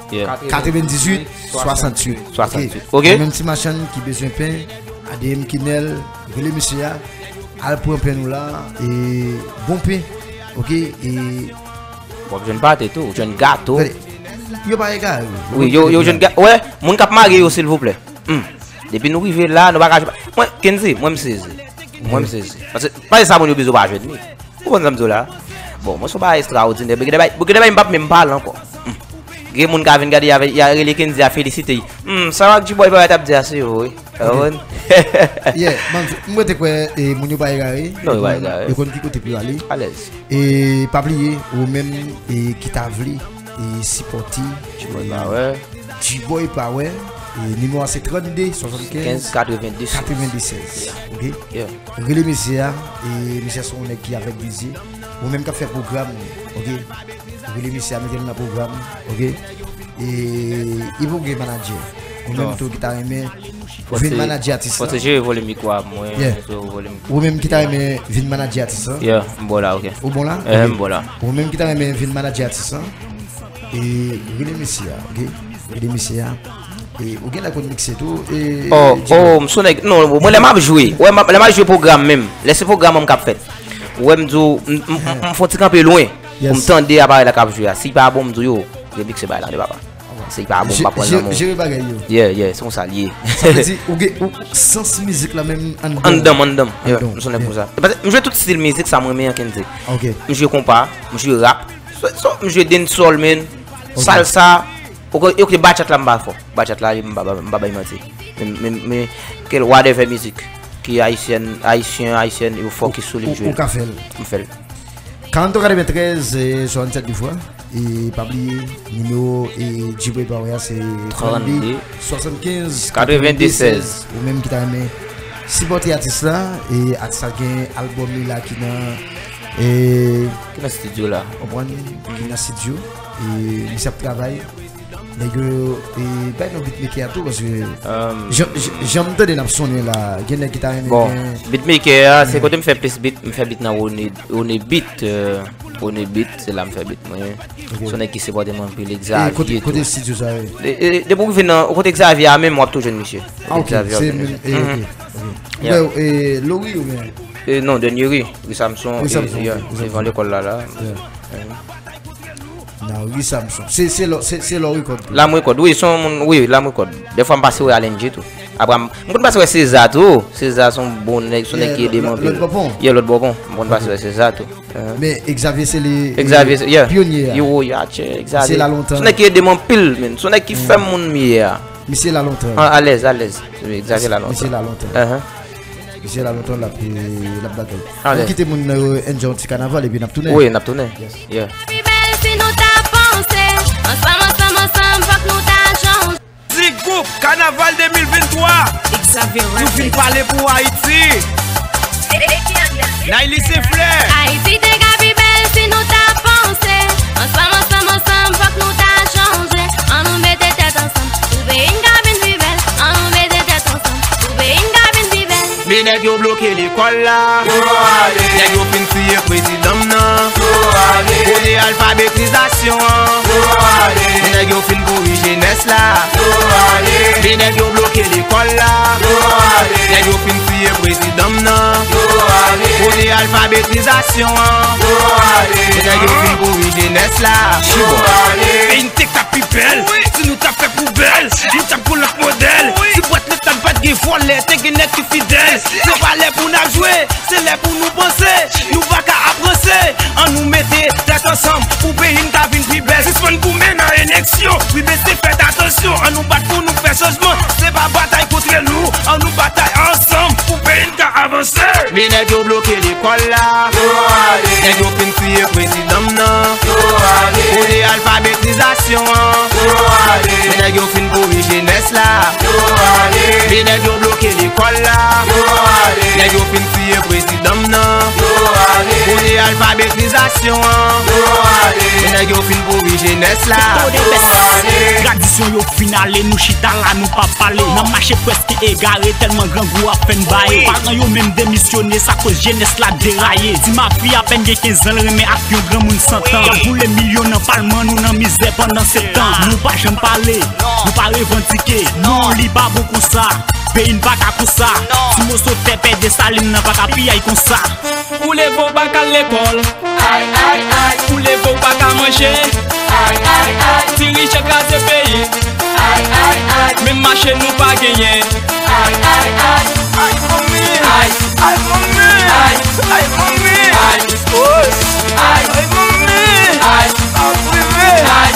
katrevendizuit swasanntuit. Swasanntuit. Ok. Ok. Ou menm ti machann ki bezwen pen, A D M Kenèl, rele mesye a, al pran pen nou la, e bon pen. Ok, e W ap jwenn pate tou, w jwenn gato. Yo pa egare. Wi, yo, yo jwenn gato. Wè, moun k ap mare yo, silvouplè. Hmm. Depi nou rive la, nou pa ka jwenn. Mwen, Kenzi, mwen m sezi. Mwen m sezi. Paske, pa se sa moun yo bezwen pa jwenn li. Ou konprann sa m di w la? Bon, mwen se yon bagay ekstraòdinè. Gen de bagay, gen de bagay m p ap menm pale ankò. Hmm. Gen moun ka vin gade, y a, y a rele Kenzi, a felisite. Hmm, sa w ak G-Boy pa t ap di a, se yo, wi. Ou konprann? Yeah, man, m rete kwè, e, moun yo pa egare. Non, yo pa egare. Yo konn ki kote pou yo ale. Alèz. E pa bliye, ou menm, e, ki ta vle, e, sipòte, G-Boy e, pa wè. G-Boy pa wè. E, nimewo a se trannde swasannkenz katrevendizuit. Katrevendizuit. Yeah. Ok? Yeah. Rele mesye a, e mesye a se yon nèg ki avèk vizyon. Ou menm k ap fè pwogram, ok? Rele mesye a, mete l nan pwogram, ok? E, e pou gen manadjè. Ou menm tou ki ta renmen vin manadjè atis la. Fò se jere volim mikwo a mwen, yeah, jere volim. Ou menm ki ta renmen vin manadjè atis la. Yeah, m bò la, ok. Ou bon la? Eh, ok. M bò la. Ou menm ki ta renmen vin manadjè atis la. E rele mesye a, ok? Rele mesye a. E ou genlè konn mikse tou. E, oh, oh, m sou nèg. Non, mwen lè m ap jwe. Wè, m ap, lè m ap jwe pwogram menm. Lè se pwogram an m k ap fèt. Wè, m di w, m, m, m, m fè yon ti kanpe lwen. Pou m tande aparèy la k ap jwe a. Si pa bon, m di w, yo, remikse bagay la, de papa. Si pa bon, m pa pran l nan men w. Jere bagay yo. Yeah, yeah, se konsa l ye. Sa vle di, ou gen, ou, sans mizik la menm anndan w. Anndan m, anndan m. Yeah, m sou nèg konsa. Paske m jwe tout stil mizik sa m renmen an, Kenzi. Ok. M jwe konpa, m jwe rap. So, so, m jwe dancehall, man. Ok. Salsa. Ok, ok, bachata la m pa fò. Bachata la, m pa, m pa bay manti. Men, men, men, kèl whatever mizik ki ayisyen, ayisyen, ayisyen, yo fò ki sou li m jwe l. Ou ka fè l. M fè l. Karannde katreventrèz, e, swasannsèt de fwa. E pa bliye, nimewo, e, G-Boy pa wè a, se trannde swasannkenz katrevendisèz. Ou menm ki ta renmen sipòte atis la, e atis la gen albòm li la ki nan, e, ki nan estidyo la. Konprann? Ki nan estidyo. E misye ap travay. Nèg yo, e, bay non beatmaker a tou, paske jan, jan, jan m tande n ap sonnen la, gen nèg ki ta renmen. Bon, gen beatmaker a, se kote m fè plis beat, m fè beat nan One, One Beat, e, Bonne Beat, se la m fè beat mwen. Ok. Se yon nèg ki sipòte mwen anpil, e Xavier tou. Kote estidyo sa ye? E, e, depi w rive nan kote Xavier a menm, w ap tou jwenn misye. Ah, ok. Kote Xavier, w ap jwenn misye. Se menm, e, ok, ok. Yeah. Oubyen, e, Lori oubyen? E, non, dènye ri, ri Samson, ri Samson, e, yeah, ok, ri Samson. Devan lekòl la, la. Yeah. Mhm. Nan ri Samson. Se, se lò, se, se lò rekòd tou. Lam rekòd, wi, se yon moun, wi, lam rekòd. Dèfwa m pase wè Alan G tou. Apre, m, m konn pase wè Seza tou. Seza se yon bon nèg, se yon nèg ki ede m anpil. Yeah, lòt bò pon. Yeah, lòt bò pon. M konn pase wè Seza tou. Uh-huh. Men Xavier se li, Xavier, yeah, pyonye a. Yo, yo, atche, Xavier. Se la lontan. Se yon nèg ki ede m anpil, men. Se yon nèg ki fè m moun m ye a. Misye la lontan. A, alèz, alèz. Wi, Xavier la lontan. Misye la lontan. Uh-huh. Misye la lontan, l ap, l ap bagay. Alèz. Nou kite moun nan yo enjoy yon ti kanaval epi n ap tounen. Wi, n ap tounen. Yes. Yeah. Pi bèl si nou ta panse. Ansanm, ansanm, ansanm, fòk nou ta chanje. Ti gwoup Kanaval de mil venntwa. Nou vin pale pou Ayiti. Nayli Senflè. Ayiti te ka pi bèl si nou ta panse. Ansanm, ansanm, ansanm, fòk nou ta chanje. Ann nou mete tèt ansanm pou peyi n ka vin pi bèl. Ann nou mete tèt ansanm pou peyi n ka vin pi bèl. Men nèg yo bloke lekòl la. Nèg yo fin tiye prezidan m nan. Kote alfabetizasyon an? Men nèg yo fin pouri jenès la. Men nèg yo bloke lekòl la. Nèg yo fin tiye prezidan m nan. Kote alfabetizasyon an? Men nèg yo fin pouri jenès la. Peyi n te ka pi bèl si nou ta fè poubèl. Nou t ap gon lòt modèl. Si bwat leta pa t gen vòlè, te gen nèg ki fidèl. Se pa lè pou n ap jwe, se lè pou nou panse. Nou pa ka ap ranse. Ann nou mete tèt ansanm pou peyi n ka vin pi bèl. Sispann goumen nan eleksyon. Wi, men se fèt atansyon. Ann nou bat pou nou fè chanjman. Se pa batay kont nou. Ann nou batay ansanm pou peyi n ka avanse. Men nèg yo bloke lekòl la. Nèg yo fin tiye prezidan m nan. Kote alfabetizasyon an? Men nèg yo fin pouri jenès la. Men nèg yo bloke lekòl la. Nèg yo fin tiye prezidan m nan. Kote alfabetizasyon an? Men nèg yo fin pouri jenès la. Tradisyon yo fin ale, nou chita la, nou pa pale. N ap mache prèske egare, tèlman grangou ap fè n baye. Paran yo menm demisyone, sa koz jenès la deraye. Ti mafi apèn gen kenz an, l renmen ak yon granmoun san tan. Y ap boule milyon nan palman nou nan mizè pandan sèt an. Nou pa janm pale, nou pa revandike. Non, li pa bon konsa. Peyi n pa ka konsa. Ti moso tè pè Desalin nan pa ka piyay konsa. Ou leve w pa ka al lekòl. Ay, ay, ay. Ou leve w pa ka manje. Ay, ay, ay. Dirijan kraze peyi. Ay, ay, ay. Menm mache nou pa genyen. Ay, ay, ay. Ay, manmi. Ay, ay, manmi. Ay, ay, manmi. Ay, wouch. Ay, ay, manmi. Ay, ap rive. Ay,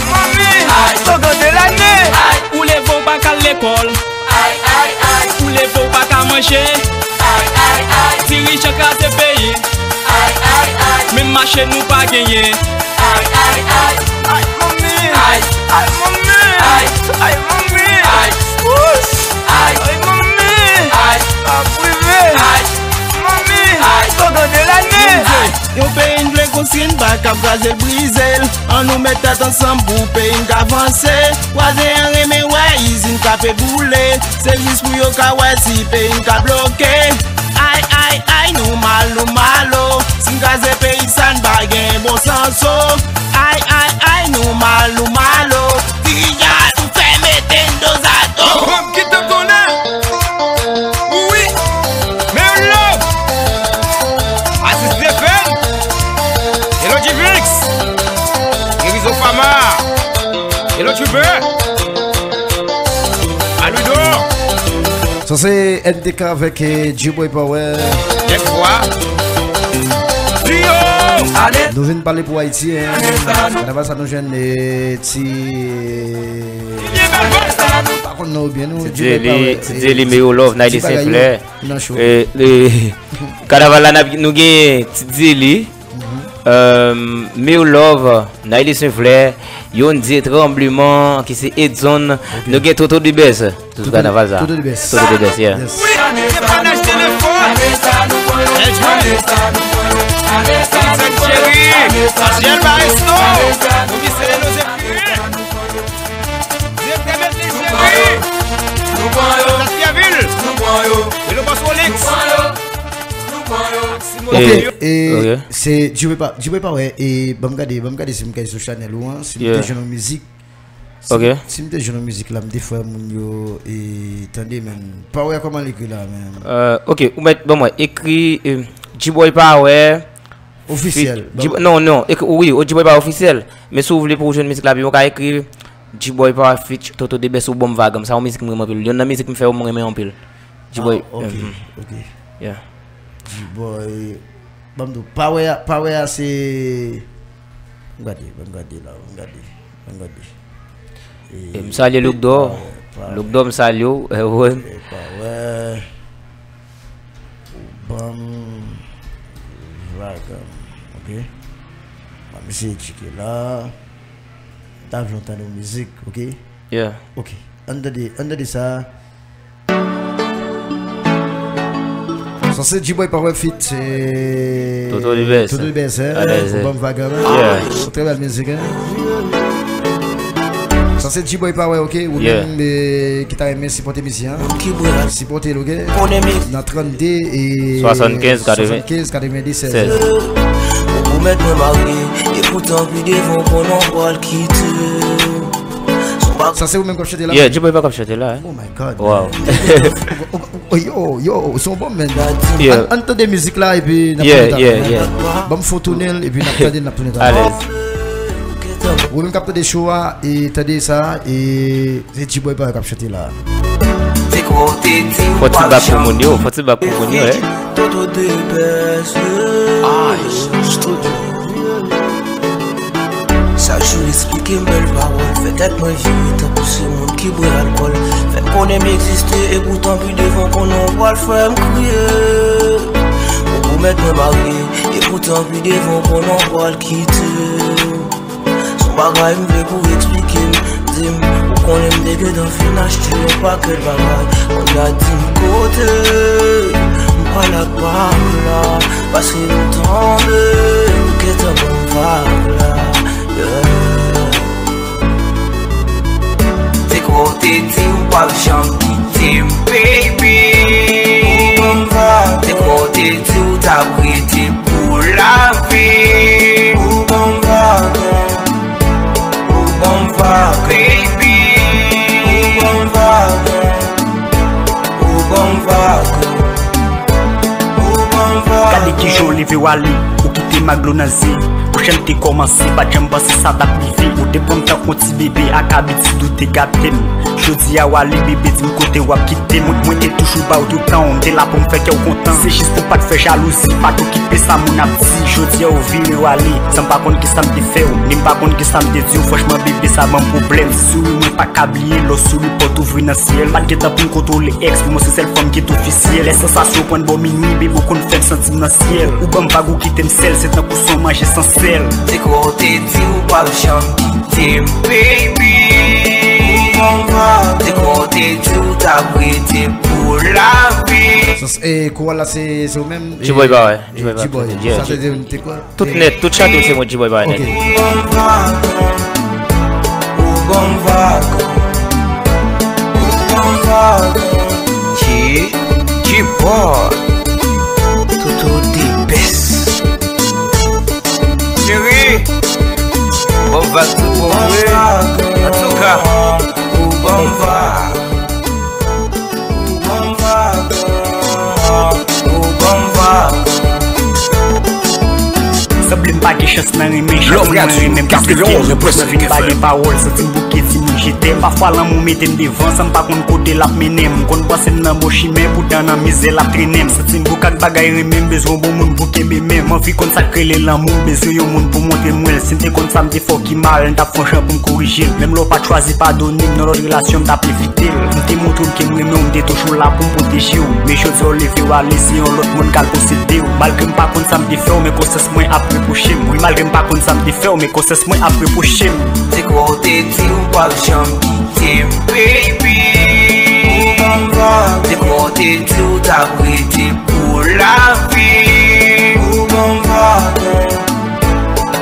manmi. Ay, slogan de lane. Ay, ou leve w pa ka al lekòl. Ay, ay, ay. Ou leve w pa ka manje. Ay, ay, ay. Dirijan kraze peyi. Ay, ay, ay. Menm mache nou pa genyen. Ay, ay, ay. Ay, manmi. Ay, ay, manmi. Ay, ay, manmi. Ay, wouch. Ay, ay, manmi. Ay, ap rive. Ay, manmi. Ay, slogan de lane. Ay. Yon peyi n vle konstwi, n pa ka ap kraze l, brize l. Ann nou met tèt ansanm pou peyi n ka vanse. Vwazen an renmen wè izin k ape boule. Se jis pou yo ka wè si peyi n ka bloke. Ay, ay, ay, nou mal, nou mal o. Si n kraze peyi sa, n pa gen bon sans o. Ay, ay, ay, nou mal, nou mal o. Dirijan nou fè mete n do zato. Kite m konnen. Wi. Men love. Atis Defèn. Hello G-Vix. Erizo Fama. Hello Trooper. Aludo. Sa se N T K avèk, eh, G-Boy Power. Nèg vwa. Trio. Nou vin pale pou Ayiti, hein. Kanaval sa nou jwenn, eh, ti, eh, pa konn non oubyen nou. Ti Jelly, G-Boy Power, Ti Jelly, eh, Meyo Love, Nayli Senflè. Nan show. Eh, eh, kanaval la, n ap, nou gen Ti Jelly, euh, Meyo Love, Nayli Senflè, Yondie Tremblement, ki se Edson. Ok. Nou gen Toto the Best sou kanaval sa. Toto the Best. Toto the Best, yeah. Yes. Hello, Boss Rolex. Ok, e se Djiboy pa, Djiboy pa wè, e ban m gade, ban m gade si m kay sou chanèl ou an, si m te jwenn yon mizik. Si m te jwenn yon mizik la, m te fè moun yo e tande, men pa wè kòman l ekri la, men. Ok, ou mèt ban m wè, ekri Djiboy pa wè. Ofisyèl. Non, non, wi, Djiboy pa wè ofisyèl. Men si w vle pou w jwenn mizik la pi bon, w ka ekri Djiboy pa wè feat Toto Debès ou ban m vag. Sa yon mizik m renmen anpil. Youn nan mizik m fè yo m renmen anpil. Djiboy. Ah, ok, ok. Yeah. Djiboy. Ban m di w, pa wè a, pa wè a se. Ban m gade, ban m gade la, ban m gade, ban m gade. E, m salye Loukdò. Loukdò, m salye w. E, pa wè. Ou ban m vag, ok. Ban m eseye tcheke la. M ta vle w tande yon mizik, ok. Yeah. Ok. Ann tande, ann tande sa. Sa se Djiboy pa wè feat Toto Dibes. Toto Dibes, hein? Ou ban m vag, hein? Yeah. Yon trè bèl mizik, hein? Sa se Djiboy pa wè, ok? Ou menm ki ta renmen sipòte misye, hein? Sipòte l, ok? Nan trannde e swasannkenz katreven, swasannkenz katreven disèt. Ou pwomèt mwen marye, epoutan pi devan w konnen w pral kite. Sa se ou menm k ap chante la? Yeah, Djiboy pa k ap chante la, hein? Oh my God. Wow. Yo, yo, se yon bon men. Ann tande mizik la epi n ap tounen talè. Ban m fè w tounen l epi n ap tande l, n ap tounen talè. Alèz. Ou menm k ap tande show a, e tande sa, e se Djiboy pa wè k ap chante la. Fò ti bak pou moun yo, fò ti bak pou moun yo, eh. Toto Debes. Sa jou esplike m bèl pawòl, fè tèt mwen vire tankou se moun ki bwè alkòl. Fè m konnen m egziste, epoutan pi devan konnen w pral fè m kriye. Ou pwomèt mwen marye, epoutan pi devan konnen w pral kite. Se yon bagay m vle pou w eksplike m, di m, ou konnen m te gentan fin achte yon pakèt bagay. Kounye a di m kote m pral ak pa m la. Paske m tonbe, ou gentan ban m vag la. Yeah. Te kwè w te di w p ap janm kite m, baby. Ou ban m vag. Te kwè w te di w t ap rete pou lavi. Ou ban m vag. Ou ban m vag, baby. Ou ban m vag. Ou ban m vag. Gade kijan w leve w ale, ou kite m ak dlo nan zye. Pwochèn te kòmanse, pa t janm panse sa t ap rive. Ou te pran m tankou yon ti bebe, ak abitid ou te gate m. Jodi a w ale, bebe, di m kote w ap kite m. Mwen, mwen te toujou ba w tout tan w, m te la pou m fè kè w kontan. Se jis pou w pa t fè jalouzi, pa t okipe sa moun ap di. Jodi a w vire w ale, san m pa konn kisa m te fè w, ni m pa konn kisa m te di w. Franchman, bebe, sa ban m pwoblèm. Si w wi, mwen pa ka bliye, lè w souri, pòt ouvri nan syèl. Pa t gentan pou m kontwole èks, pou mwen se sèl fanm ki t ofisyèl. Lè sansasyon pran bò minwi, bebe, ou konn fè m santi m nan syèl. Ou ban m vag, ou kite m sèl, se tankou se yon manje san sèl. Te kwè w te di w p ap janm kite m, baby. Ou ban m vag. Te kwè w te di w t ap rete pou lavi. Sa se, e, koral la se, se ou menm, e, Djiboy pa wè, e, Djiboy pa wè. Djiboy. Yeah, sa se te, te kwè? Tout nèt, tout chante se mwen Djiboy pa wè nèt. Ok. Ou ban m vag. Ou ban m vag. Ou ban m vag. Dji-, Djiboy. Toto Dibes. Cheri, ban m vag tout bon vre. Antouka, ou ban m vag. Ou ban m vag. Ou ban m vag. Sanble m pa gen chans nan renmen, chak moun mwen renmen m plis ke kèm. Mwen vin pa gen pawòl, santi m bouke di moun je t'aime. Pafwa lanmou mete m devan, san m pa konn kote l ap mennen m. M konn panse m nan bon chimen, poutan nan mizè l ap trennen m. Santi m bouke ak bagay renmen, m bezwen yon bon moun pou kenbe men m. M anvi konn sa k rele lanmou, m bezwen yon moun pou montre m wè l. Si m te konn sa m te fè w ki mal, m t ap fè yon jan pou m korije l. Menm lè w pa t chwazi padone m, nan lòt relasyon m t ap evite l. M te montre w ke m renmen w, m te toujou la pou m pwoteje w. Men jodi a w leve w ale, se yon lòt moun k al posede w. Malgre m pa konn sa m te fè w, men konsyans mwen ap repwoche m. Wi, malgre m pa konn sa m te fè w, men konsyans mwen ap repwoche m. Te kwè w te di w p ap janm kite m, baby. Ou ban m vag. Te kwè w te di w t ap rete pou lavi. Ou ban m vag.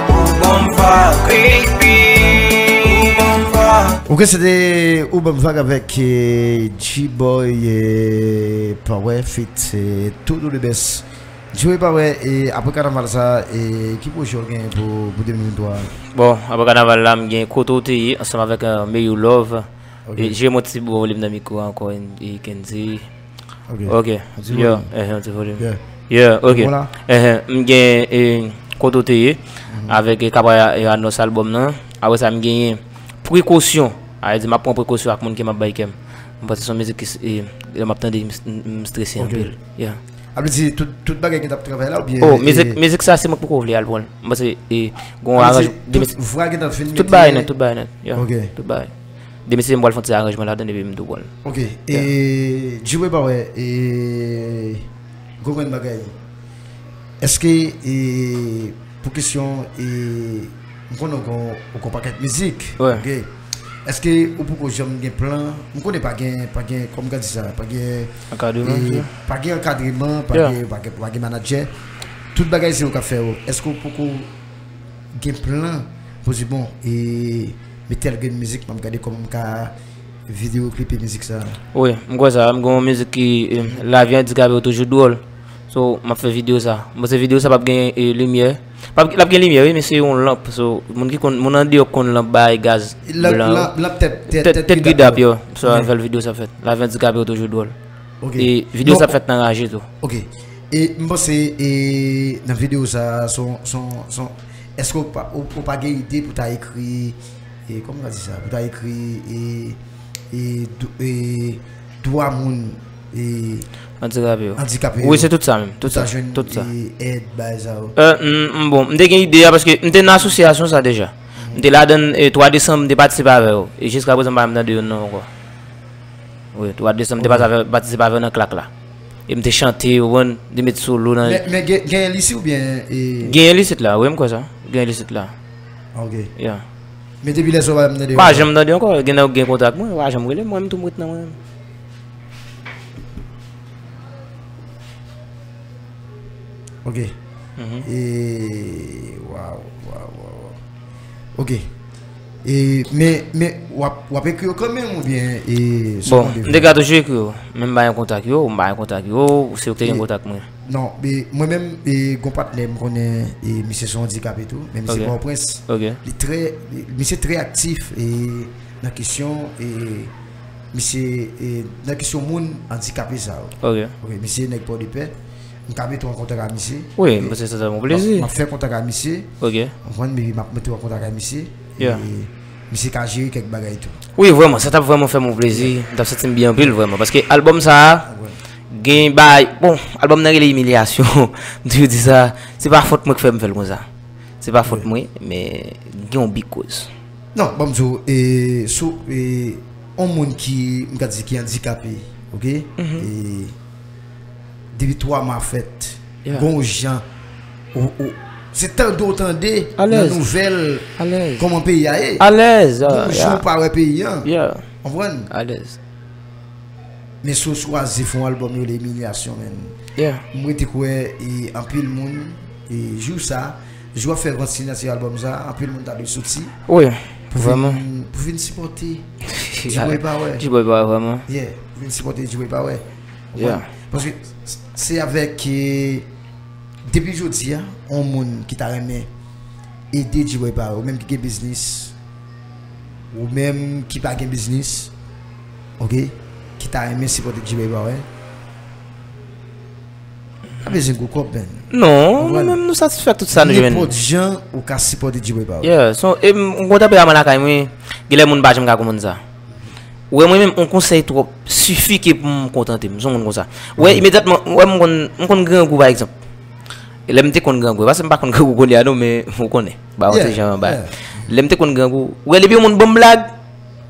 Ou ban m vag, baby. Ou ban m vag. Ok, se te Ou ban m vag avèk, eh, Djiboy, eh, Power feat, eh, Toto Dibes. Djoué pa wè, e apre kanaval sa, e ki pwojè w genyen pou, pou de mil venntwa a? Bon, apre kanaval la, m gen Kote w te ye, ansanm avèk, euh, Meyou Love. Ok. E, jwe yon ti volim nan mikwo a ankò, e, Kenzie. Ok. Ok. Yon ti volim. Yeah, eh, yon ti volim. Yeah. Yeah, ok. Bon la. Eh, eh, m gen, e, Kote w te ye, avèk, e, Kabaya e Anos albòm nan. Apre sa, m genyen Prekosyon. A vle di, m ap pran prekosyon ak moun ke m ap bay kè m. M panse se yon mizik ki, e, lè m ap tande, m, m, m strese anpil. Yeah. A vle di, tout, tout bagay gen t ap travay la, oubyen, oh, e, mizik, mizik sa, se mwen k poko vle al pran l. M panse, e, gon aranj, tout vwa gen t ap fin mete. Tout bagay nèt, tout bagay nèt. Yeah. Ok. Tout bagay. Demen se m pral fè yon ti aranjman ladan epi m tou pran l. Ok. Yeah. E, Djoué pa wè, e, gon grenn bagay. Èske, e, pou kesyon, e, m konnen w gon, w gon pakèt mizik, ok? Èske ou poko janm gen plan? M konnen pa gen, pa gen, kòman ka di sa, pa gen, ankadreman, e, pa gen ankadreman, pa gen, pa gen, pa gen manadjè. Tout bagay se ou k ap fè yo. Èske ou poko gen plan pou di, bon, e, men tèl grenn mizik, m ap gade kòman m ka videyo klipe mizik sa? Wi, m kwè sa. M gen yon mizik ki, e, Lavi andikape yo toujou dwòl. So, m ap fè videyo sa. M panse videyo sa p ap gen, e, limyè. P ap, l ap gen limyè, wi, men se yon lanp. So, moun ki konn, moun andeyò k konn lanp bay gaz blan yo. Lanp, lanp tèt, tèt, tèt gridap yo. So, avè l videyo sa fèt. Lavi andikape yo toujou dwòl. Ok. E videyo sa fèt nan raje tou. Ok. E m panse, e, nan videyo sa, son, son, son, èske ou pa, ou, ou pa gen ide pou ta ekri, e, kòman ka di sa? Pou ta ekri, e, e, dou-, e, dwa moun, e, andikape yo. Andikape yo. Wi, se tout sa menm. Tout sa, tout sa. E, èd, bagay sa yo. Euh, m, m, bon, m te gen ide a paske m te nan asosyasyon sa deja. M te ladan, e, twa desanm, m te patisipe avè yo. E jiska prezan, m pa menm tande youn nan yo ankò. Wi, twa desanm, m te patisipe avè, patisipe avè yo nan klak la. E m te chante, ou konprann, m te met solo nan. Men, men gen, genyen l isi oubyen, e? Genyen l isit la, wi, m kwè sa. Genyen l isit la. Ok. Yeah. Men depi lè sa w pa janm tande yo ankò? Pa janm tande ankò. Gen nèg gen kontak mwen, pa janm rele m, mwen menm tou m ret nan mwen menm. Ok. Mhm. E, waw, waw, waw, waw. Ok. E, men, men, w ap, w ap ekri yo kanmenm oubyen, e, sou kòman w vle fè? Bon, m te ka toujou ekri yo. Men m pa gen kontak yo, m pa gen kontak yo, se yo ki te gen kontak mwen. Non, men mwen menm, e, gon patnè m konnen, e, misye se yon andikape tou, men misye Pòtoprens. Ok. Li trè, misye trè aktif, e, nan kesyon, e, misye, e, nan kesyon moun andikape sa yo. Ok. Ok, misye nèg Pòdepè. M ka mete w an kontak ak misye. Wi, m panse sa ta yon plezi. M ap, m ap fè kontak ak misye. Ok. Ou konprann, epi m ap mete w an kontak ak misye. Yeah. E misye ka jere kèk bagay tou. Wi, vrèman, sa t ap vrèman fè m yon plezi. Yeah. M t ap santi m byen anpil, vrèman. Paske albòm sa a, gen bay, bon, albòm nan rele Imilyasyon. M toujou di sa, se pa fòt mwen ki fè m fè l konsa. Se pa fòt mwen, men gen yon big koz. Non, ban m di w, e, sou, e, yon moun ki, m ka di ki andikape, ok? Mhm. E, depi twa mwa fèt, yeah, gon jan, ou, ou, se tande w tande nan nouvèl kòman peyi a ye. Alèz, yeah. Gon jan ou pa wè peyi an. Yeah. Konprann? Alèz. Men si w chwazi fè yon albòm yo rele Imilyasyon, menn. Yeah. M rete kwè, e, anpil moun, e, jou sa, jou w ap fè vant siyati albòm sa, anpil moun ta dwe soti. Wi, pou vin, vrèman, pou vin sipòte Djibòy Power. Djibòy Power, vrèman. Yeah, pou vin sipòte Djibòy Power. Yeah. Paske s-, se avèk, e, depi jodi a, yon moun ki ta renmen ede Djibòy Power, ou menm ki gen biznis, ou menm ki pa gen biznis, ok, ki ta renmen sipòte Djibòy Power, pa bezwen gwo kòb, menn. Non, nou menm nou satisfè ak tout sa nou jwenn. Nenpòt jan ou ka sipòte Djibòy Power. Yeah, so, e m, m kontan pou yaman lakay mwen, genlè moun pa janm ka konprann sa. Ou wè mwen menm, yon konsèy twòp sifi ke pou m kontante m, m se yon moun konsa. Ou wè, imedyatman, ou wè m konn, m konn grangou, pa egzanp. E lè m te konn grangou, paske m pa konn grangou kounye a non, men ou konnen. Ba, yon ti jan anba. Lè m te konn grangou, ou wè depi yon moun ban m blag,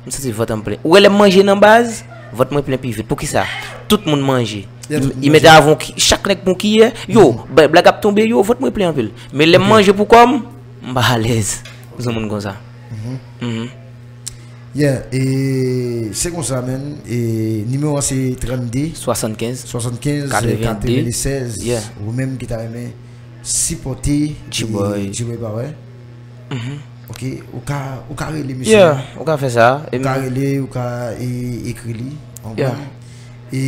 m santi vant an m plen. Ou wè lè m manje nan baz, vant mwen plen pi vit. Poukisa? Tout moun manje. Imedyatman, chak nèg pran kiyè, yo, blag ap tonbe, yo, vant mwen plen anpil. Men lè m manje pou kò m, m pa alèz. M se yon moun konsa. Mhm. Yeah, e se konsa, menn. E nimewo a se trannde swasannkenz, swasannkenz, katrevenn, katrevensèz. Yeah. Ou menm ki ta renmen sipòte Djibòy, e, Djibòy Power. Mhm. Ok, ou ka, ou ka rele misye. Yeah, ou ka fè sa. Ou ka rele, ou ka, e, ekri li. Ou konprann? E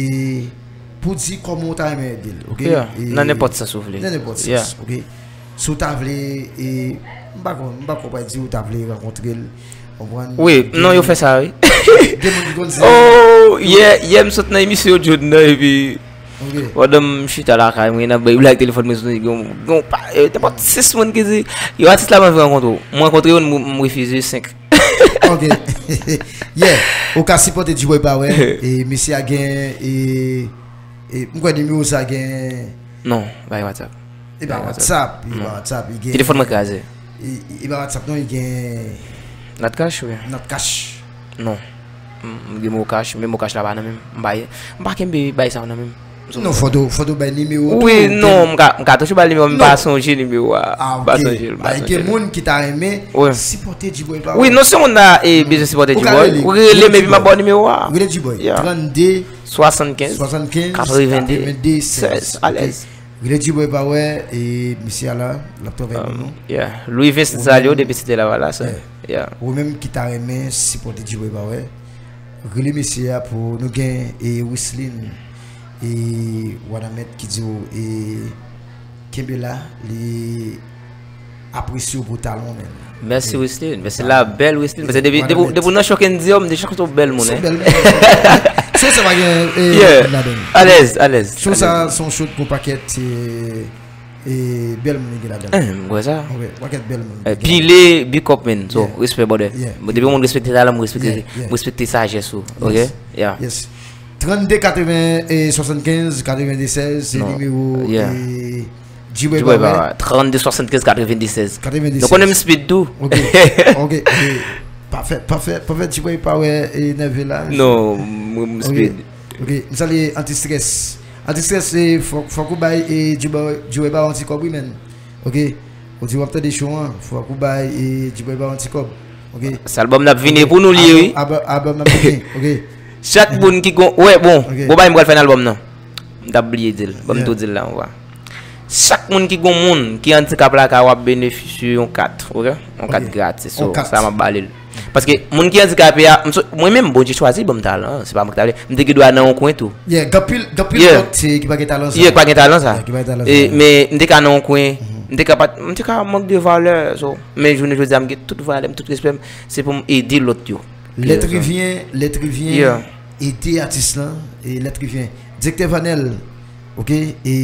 pou di kòman w ta renmen ede l, oke? Yeah, nan nenpòt sans ou vle. Nan nenpòt sans, oke? Si w ta vle, e, m pa konn, m pa konn pa di ou ta vle rankontre l, konprann? Wi, non, yo fè sa, wi. Gen moun ki konn di. Oh, yè, yè, m sot nan emisyon John nan, epi pandan m chita lakay mwen, nan bay blag telefòn mwen sone, gen yon, gen yon pa, e, nenpòt sis moun ki di, yo, atis la, mwen vle rankontre w. Mwen rankontre youn, m refize senk. Ok. Yeah. Ou ka sipòte G-Boy Power. E mesye a gen, e, e, m kwè nimewo sa gen. Non, bay WhatsApp. E pa WhatsApp, e pa WhatsApp, li gen. Telefòn mwen kraze. E pa WhatsApp non, li gen. Natcash, wi. Natcash. Non. M gen Mocash, men Mocash la pa nan men m. M pa, m pa kenbe bay sa nan men m. Non, fòk ou, fòk ou bay nimewo tou. Wi, non, m ka, m ka toujou bay nimewo, m pa sonje nimewo a. M pa sonje l, m pa sonje l. Gen moun ki ta renmen sipòte G-Boy Power. Wi, non, si yon moun ta, e, bezwen sipòte G-Boy, ou rele m epi m ap ba w nimewo a. Rele G-Boy. Trannde. Swasannkenz. Swasannkenz. Katrevende. Katrevende. Sèz. Alèz. Rele G-Boy Power, e, mesye a la, l ap travay pou nou. Yeah. Louis Vincent Salio depi Site Lavalas. Yeah. Ou menm ki ta renmen sipòte G-Boy Power, rele mesye a pou nou gen, e, Wislin, e, Wanament ki di w, e, kenbe la, li apresye w pou talon men. Mèsi Wislin, mèsi la bèl Wislin, paske depi, depi, depi w nan show Kendy, m te chak sou bèl moun, hein. Sou bèl moun. Sou sa pa gen, e, ladan. Alèz, alèz. Sou sa, se yon show k gon pakèt, e, e, bèl moun ki ladan. Hein, m kwè sa. Ok, pakèt bèl moun. Pile, big up, man. So, respè, brother. Depi yon moun respekte talan, m respekte, m respekte sajès ou. Ok? Yeah. Yes. Trannde katreven, e, swasannkenz, katrevende sèz, se nimewo, e, G-Boy Power. Trannde swasannkenz katrevende sèz. Katrevende sèz. Nou konnen m speed tou. Ok, ok. E, pa fè, pa fè, pa fè G-Boy Power enève la. Non, mwen m speed. Ok, m salye Antistrès. Antistrès, e, fòk, fòk ou bay, e, G-Boy, G-Boy Power yon ti kòb, wi, man. Ok? Ou di w ap tande show an, fòk ou bay, e, G-Boy Power yon ti kòb. Ok? Se albòm n ap vini pou nou li ye, wi. Albòm, albòm n ap vini, ok? Chak moun ki gon, wè, bon, gon bagay m pral fè nan albòm nan. M t ap bliye di l. Ban m tou di l la, on va. Chak moun ki gon moun ki andikap lakay ou ap benefisye yon kat, ok? Yon kat gratis. So, sa m ap ba li l. Paske moun ki andikape a, m so, mwen menm, Bondye chwazi ban m talan an, se pa mwen ki ta vle. M te gen dwa nan yon kwen tou. Yeah, gen anpil, gen anpil lòt, e, ki pa gen talan sa. Yeah, ki pa gen talan sa. Yeah, ki pa gen talan sa. E, men m te ka nan yon kwen, m te ka pa, m te ka mank de valè, so. Men jounen jodi a, m gen tout valè m, tout respè m, se pou m ede lòt yo. Lètrivyen, lètrivyen, ede atis lan, e lètrivyen. Direktè Vanel, ok, e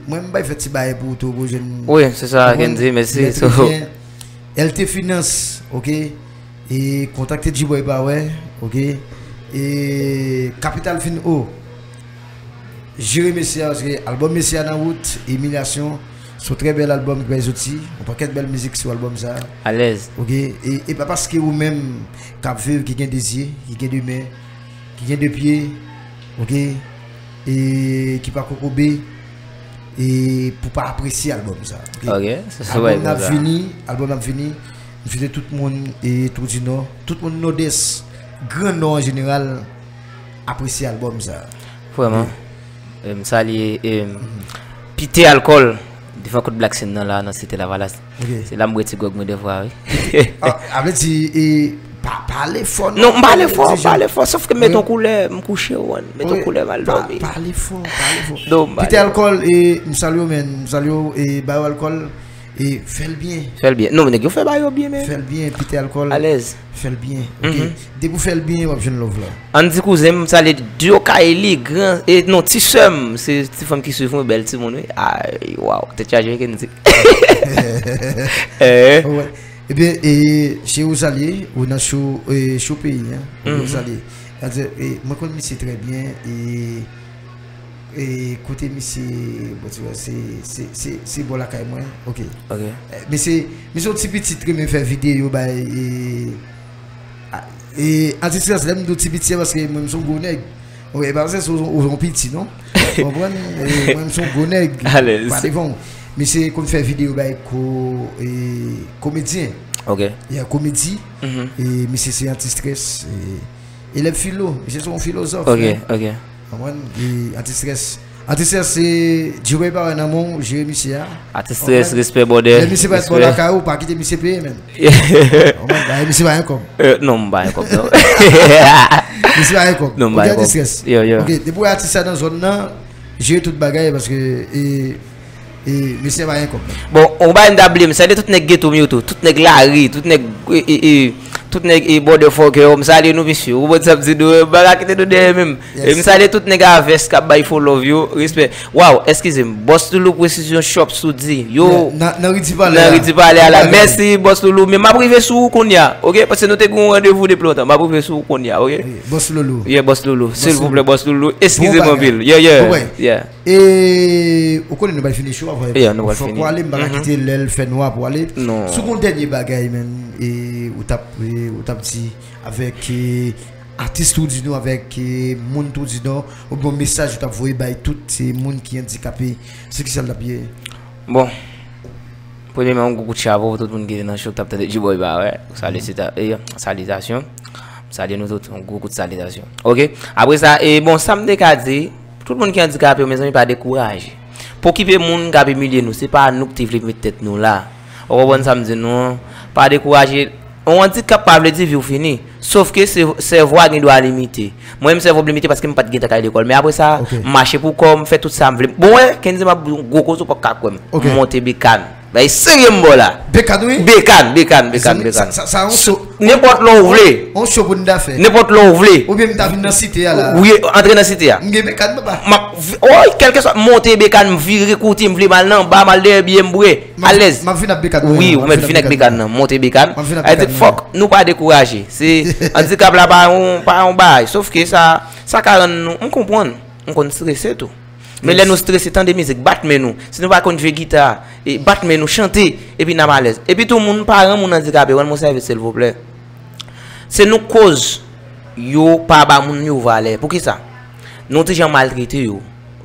mwen m bay fè ti bagay pou ou tou, pou jwenn. Wi, se sa, Kendy, mèsi. Lètrivyen, L T Finance, ok, e kontakte G-Boy Power, ok, e Capital Fin O. Jere mesye a, paske albòm mesye a nan wout, Imilyasyon, se yon trè bèl albòm ki bay soti, yon pakèt bèl mizik sou albòm sa. Alèz. Ok, e, e pa paske ou menm k ap viv, ki gen de zye, ki gen de men, ki gen de pye, ok, e ki pa kokobe, e pou pa apresye albòm sa, ok? Ok, se sou albòm nan ap vini, albòm nan ap vini, m swete tout moun, e Twou di Nò, tout moun Nòdès, Gran Nò an jeneral, apresye albòm sa. Vrèman. E, m salye, e, Pite Alkòl, devan kout Black Scene nan la, nan Site Lavalas. Ok. Se la m bwè ti gwòg mwen defwa, wi. A, a vle di, e, pa, pale fò, non. Non, m pale fò, m pale fò, sòf ke m met yon koulè, m kouche, wan, met yon koulè, m al dòmi. Pale fò, pale fò. Pite Alkòl, e, m salye w, man, m salye w, e, ba yo alkòl. E fè l byen. Fè l byen. Non, nèg yo fè bagay yo byen, men. Fè l byen, Pite Alkòl. Alèz. Fè l byen, ok? Depi w fè l byen, w ap jwenn love la. Andy Cousin, m salye Dio Kaeli, gran, e non, ti sè m, se ti fanm ki swiv mwen, bèl timoun, wi. Ay, waw, tèt chaje, Kendy. Eh. Ebyen, e, cheri, ou salye, ou nan show, e, show peyi, hein? Ou salye. Sa vle di, e, mwen konn misye trè byen, e, E kote misye, bon, ti wè, se, se, se, se bò lakay mwen, ok. Ok. E, misye, misye yon ti pitit ki renmen fè videyo bay, e, a, e, Antistrès, lè m di w ti pitit, se paske mwen, m se yon gwo nèg. Ok, e pa paske se yon, yon piti, non. Ou konprann? E, mwen, m se yon gwo nèg. Alèz. Pa devan w. Misye konn fè videyo bay ko, e, komedyen. Ok. Yeah, komedi. E, misye se Antistrès, e, Elèv filo, misye se yon filozòf. Ok, ok. Konprann? Li Antistrès. Antistrès, se G-Boy Power nan men w, jere misye a. Antistrès, respè, brother. Lè misye pa bò lakay ou, pa kite misye peye, man. Konprann? Misye pa gen kòb. Non, m pa gen kòb, non. Misye pa gen kòb. Non, m pa gen kòb. Ok, Antistrès. Ok, depi w wè atis la nan zòn nan, jere tout bagay paske e, e mesye pa gen kòb. Bon, on bagay m ta bliye, m salye tout nèg geto m yo tou, tout nèg lari, tout nèg e, e, e, tout nèg e borderfucker yo, m salye nou mesye. Ou konprann sa m di nou, m pa ka kite nou dèyè menm. E m salye tout nèg a vès k ap bay fo love yo, respè. Waw, eskize m, Boss Loulou Precision Shop Soudi. Yo, Nan nan Ridi Palè nan a. Ridi Palè a la. Nan Ridi. Mèsi Boss Loulou, men m ap rive sou ou kounye a, oke? Paske nou te gen yon randevou depi lontan. M ap rive sou ou kounye a, oke? Boss Loulou. Yeah, Boss Loulou. Silvouplè, Loulou. Boss Loulou. Eskize m Bon anpil. Yeah, yeah. Bon, Yeah. E ou konnen nou pral fini show avè. Yeah, nou pral Fòk fini. ou ale, m pa ka Mhm. kite lè l fè nwa pou ale. Non. Si w gen yon dènye bagay, men, e ou t ap e, ou t ap di avèk e, atis tou di nou, avèk e, moun tou di nou, oubyen yon mesaj ou t ap voye bay tout se moun ki andikape, se ki sa l t ap ye? Bon. Premyèman, yon gwo kout chapo pou tout moun ki te nan show, k t ap tande G-Boy ba, wè. Salisita e, salitasyon. M salye nou tout, yon gwo kout salitasyon. Oke? Apre sa, e bon, sa m te ka di, tout moun ki andikape yo, mezanmi, pa dekouraje. Pa okipe moun k ap imilye nou, se pa nou ki te vle met tèt nou la. Ou konprann sa m di nou an? Pa dekouraje. Yon andikap pa vle di vi w fini. Sof ke se- sèvo a gen dwa limite. Mwen menm sèvo m limite paske m pa t gentan k al lekòl. Men apre sa, Ok. m mache pou kò m, fè tout sa m vle. Bon, wè, Kendy m ap di w yon gwo koze ou p ap ka kwè m. Ok. M monte bekàn. Bay serye m bò la. Bekàn, wi. Bekàn, bekàn, bekàn, Mezanmi, bekàn. Sa, sa, sa yon show. Nenpòt lè w vle. Yon show pou n ta fè. Nenpòt lè w vle. Oubyen m ta vin nan site a la. Wi, antre nan site a. M gen bekàn, papa. M ap vi- Oy, kèlkeswa, monte bekàn, m vire kote m vle, m al nan anba, m al dèyè byen, m bwè. Alèz. M ap vin ak bekàn. Wi, ou mèt vin ak bekàn nan, monte bekàn. M ap vin ak Ay di bekàn nan. Fòk nou pa dekouraje. Se andikap la pa yon, pa yon bagay. Sof ke sa, sa ka rann nou, m konprann. M konn strese tou. Men lè nou strese, tande mizik, bat men nou. Si nou pa konn jwe gita, e bat men nou, chante, epi n ap alèz. Epi tou, moun paran, moun andikape, rann mwen sèvis, silvouplè. Se nou koz yo pa ba moun yo valè. Poukisa? Nou te jan maltrete yo.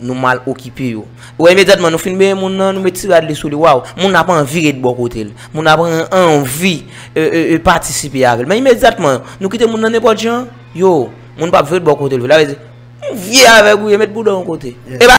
Nou mal okipe yo. Ou wè, imedyatman, nou fin benyen moun nan, nou met ti rad li sou li, waw, moun nan ap anvi ret bò kote l. Moun nan ap an- anvi e, e, e, patisipe avè l. Men imedyatman, nou kite moun nan nenpòt jan, yo, moun p ap vle ret bò kote l vre. Sa vle di, yon vye avèg ou ye, met bouda w yon kote. E pa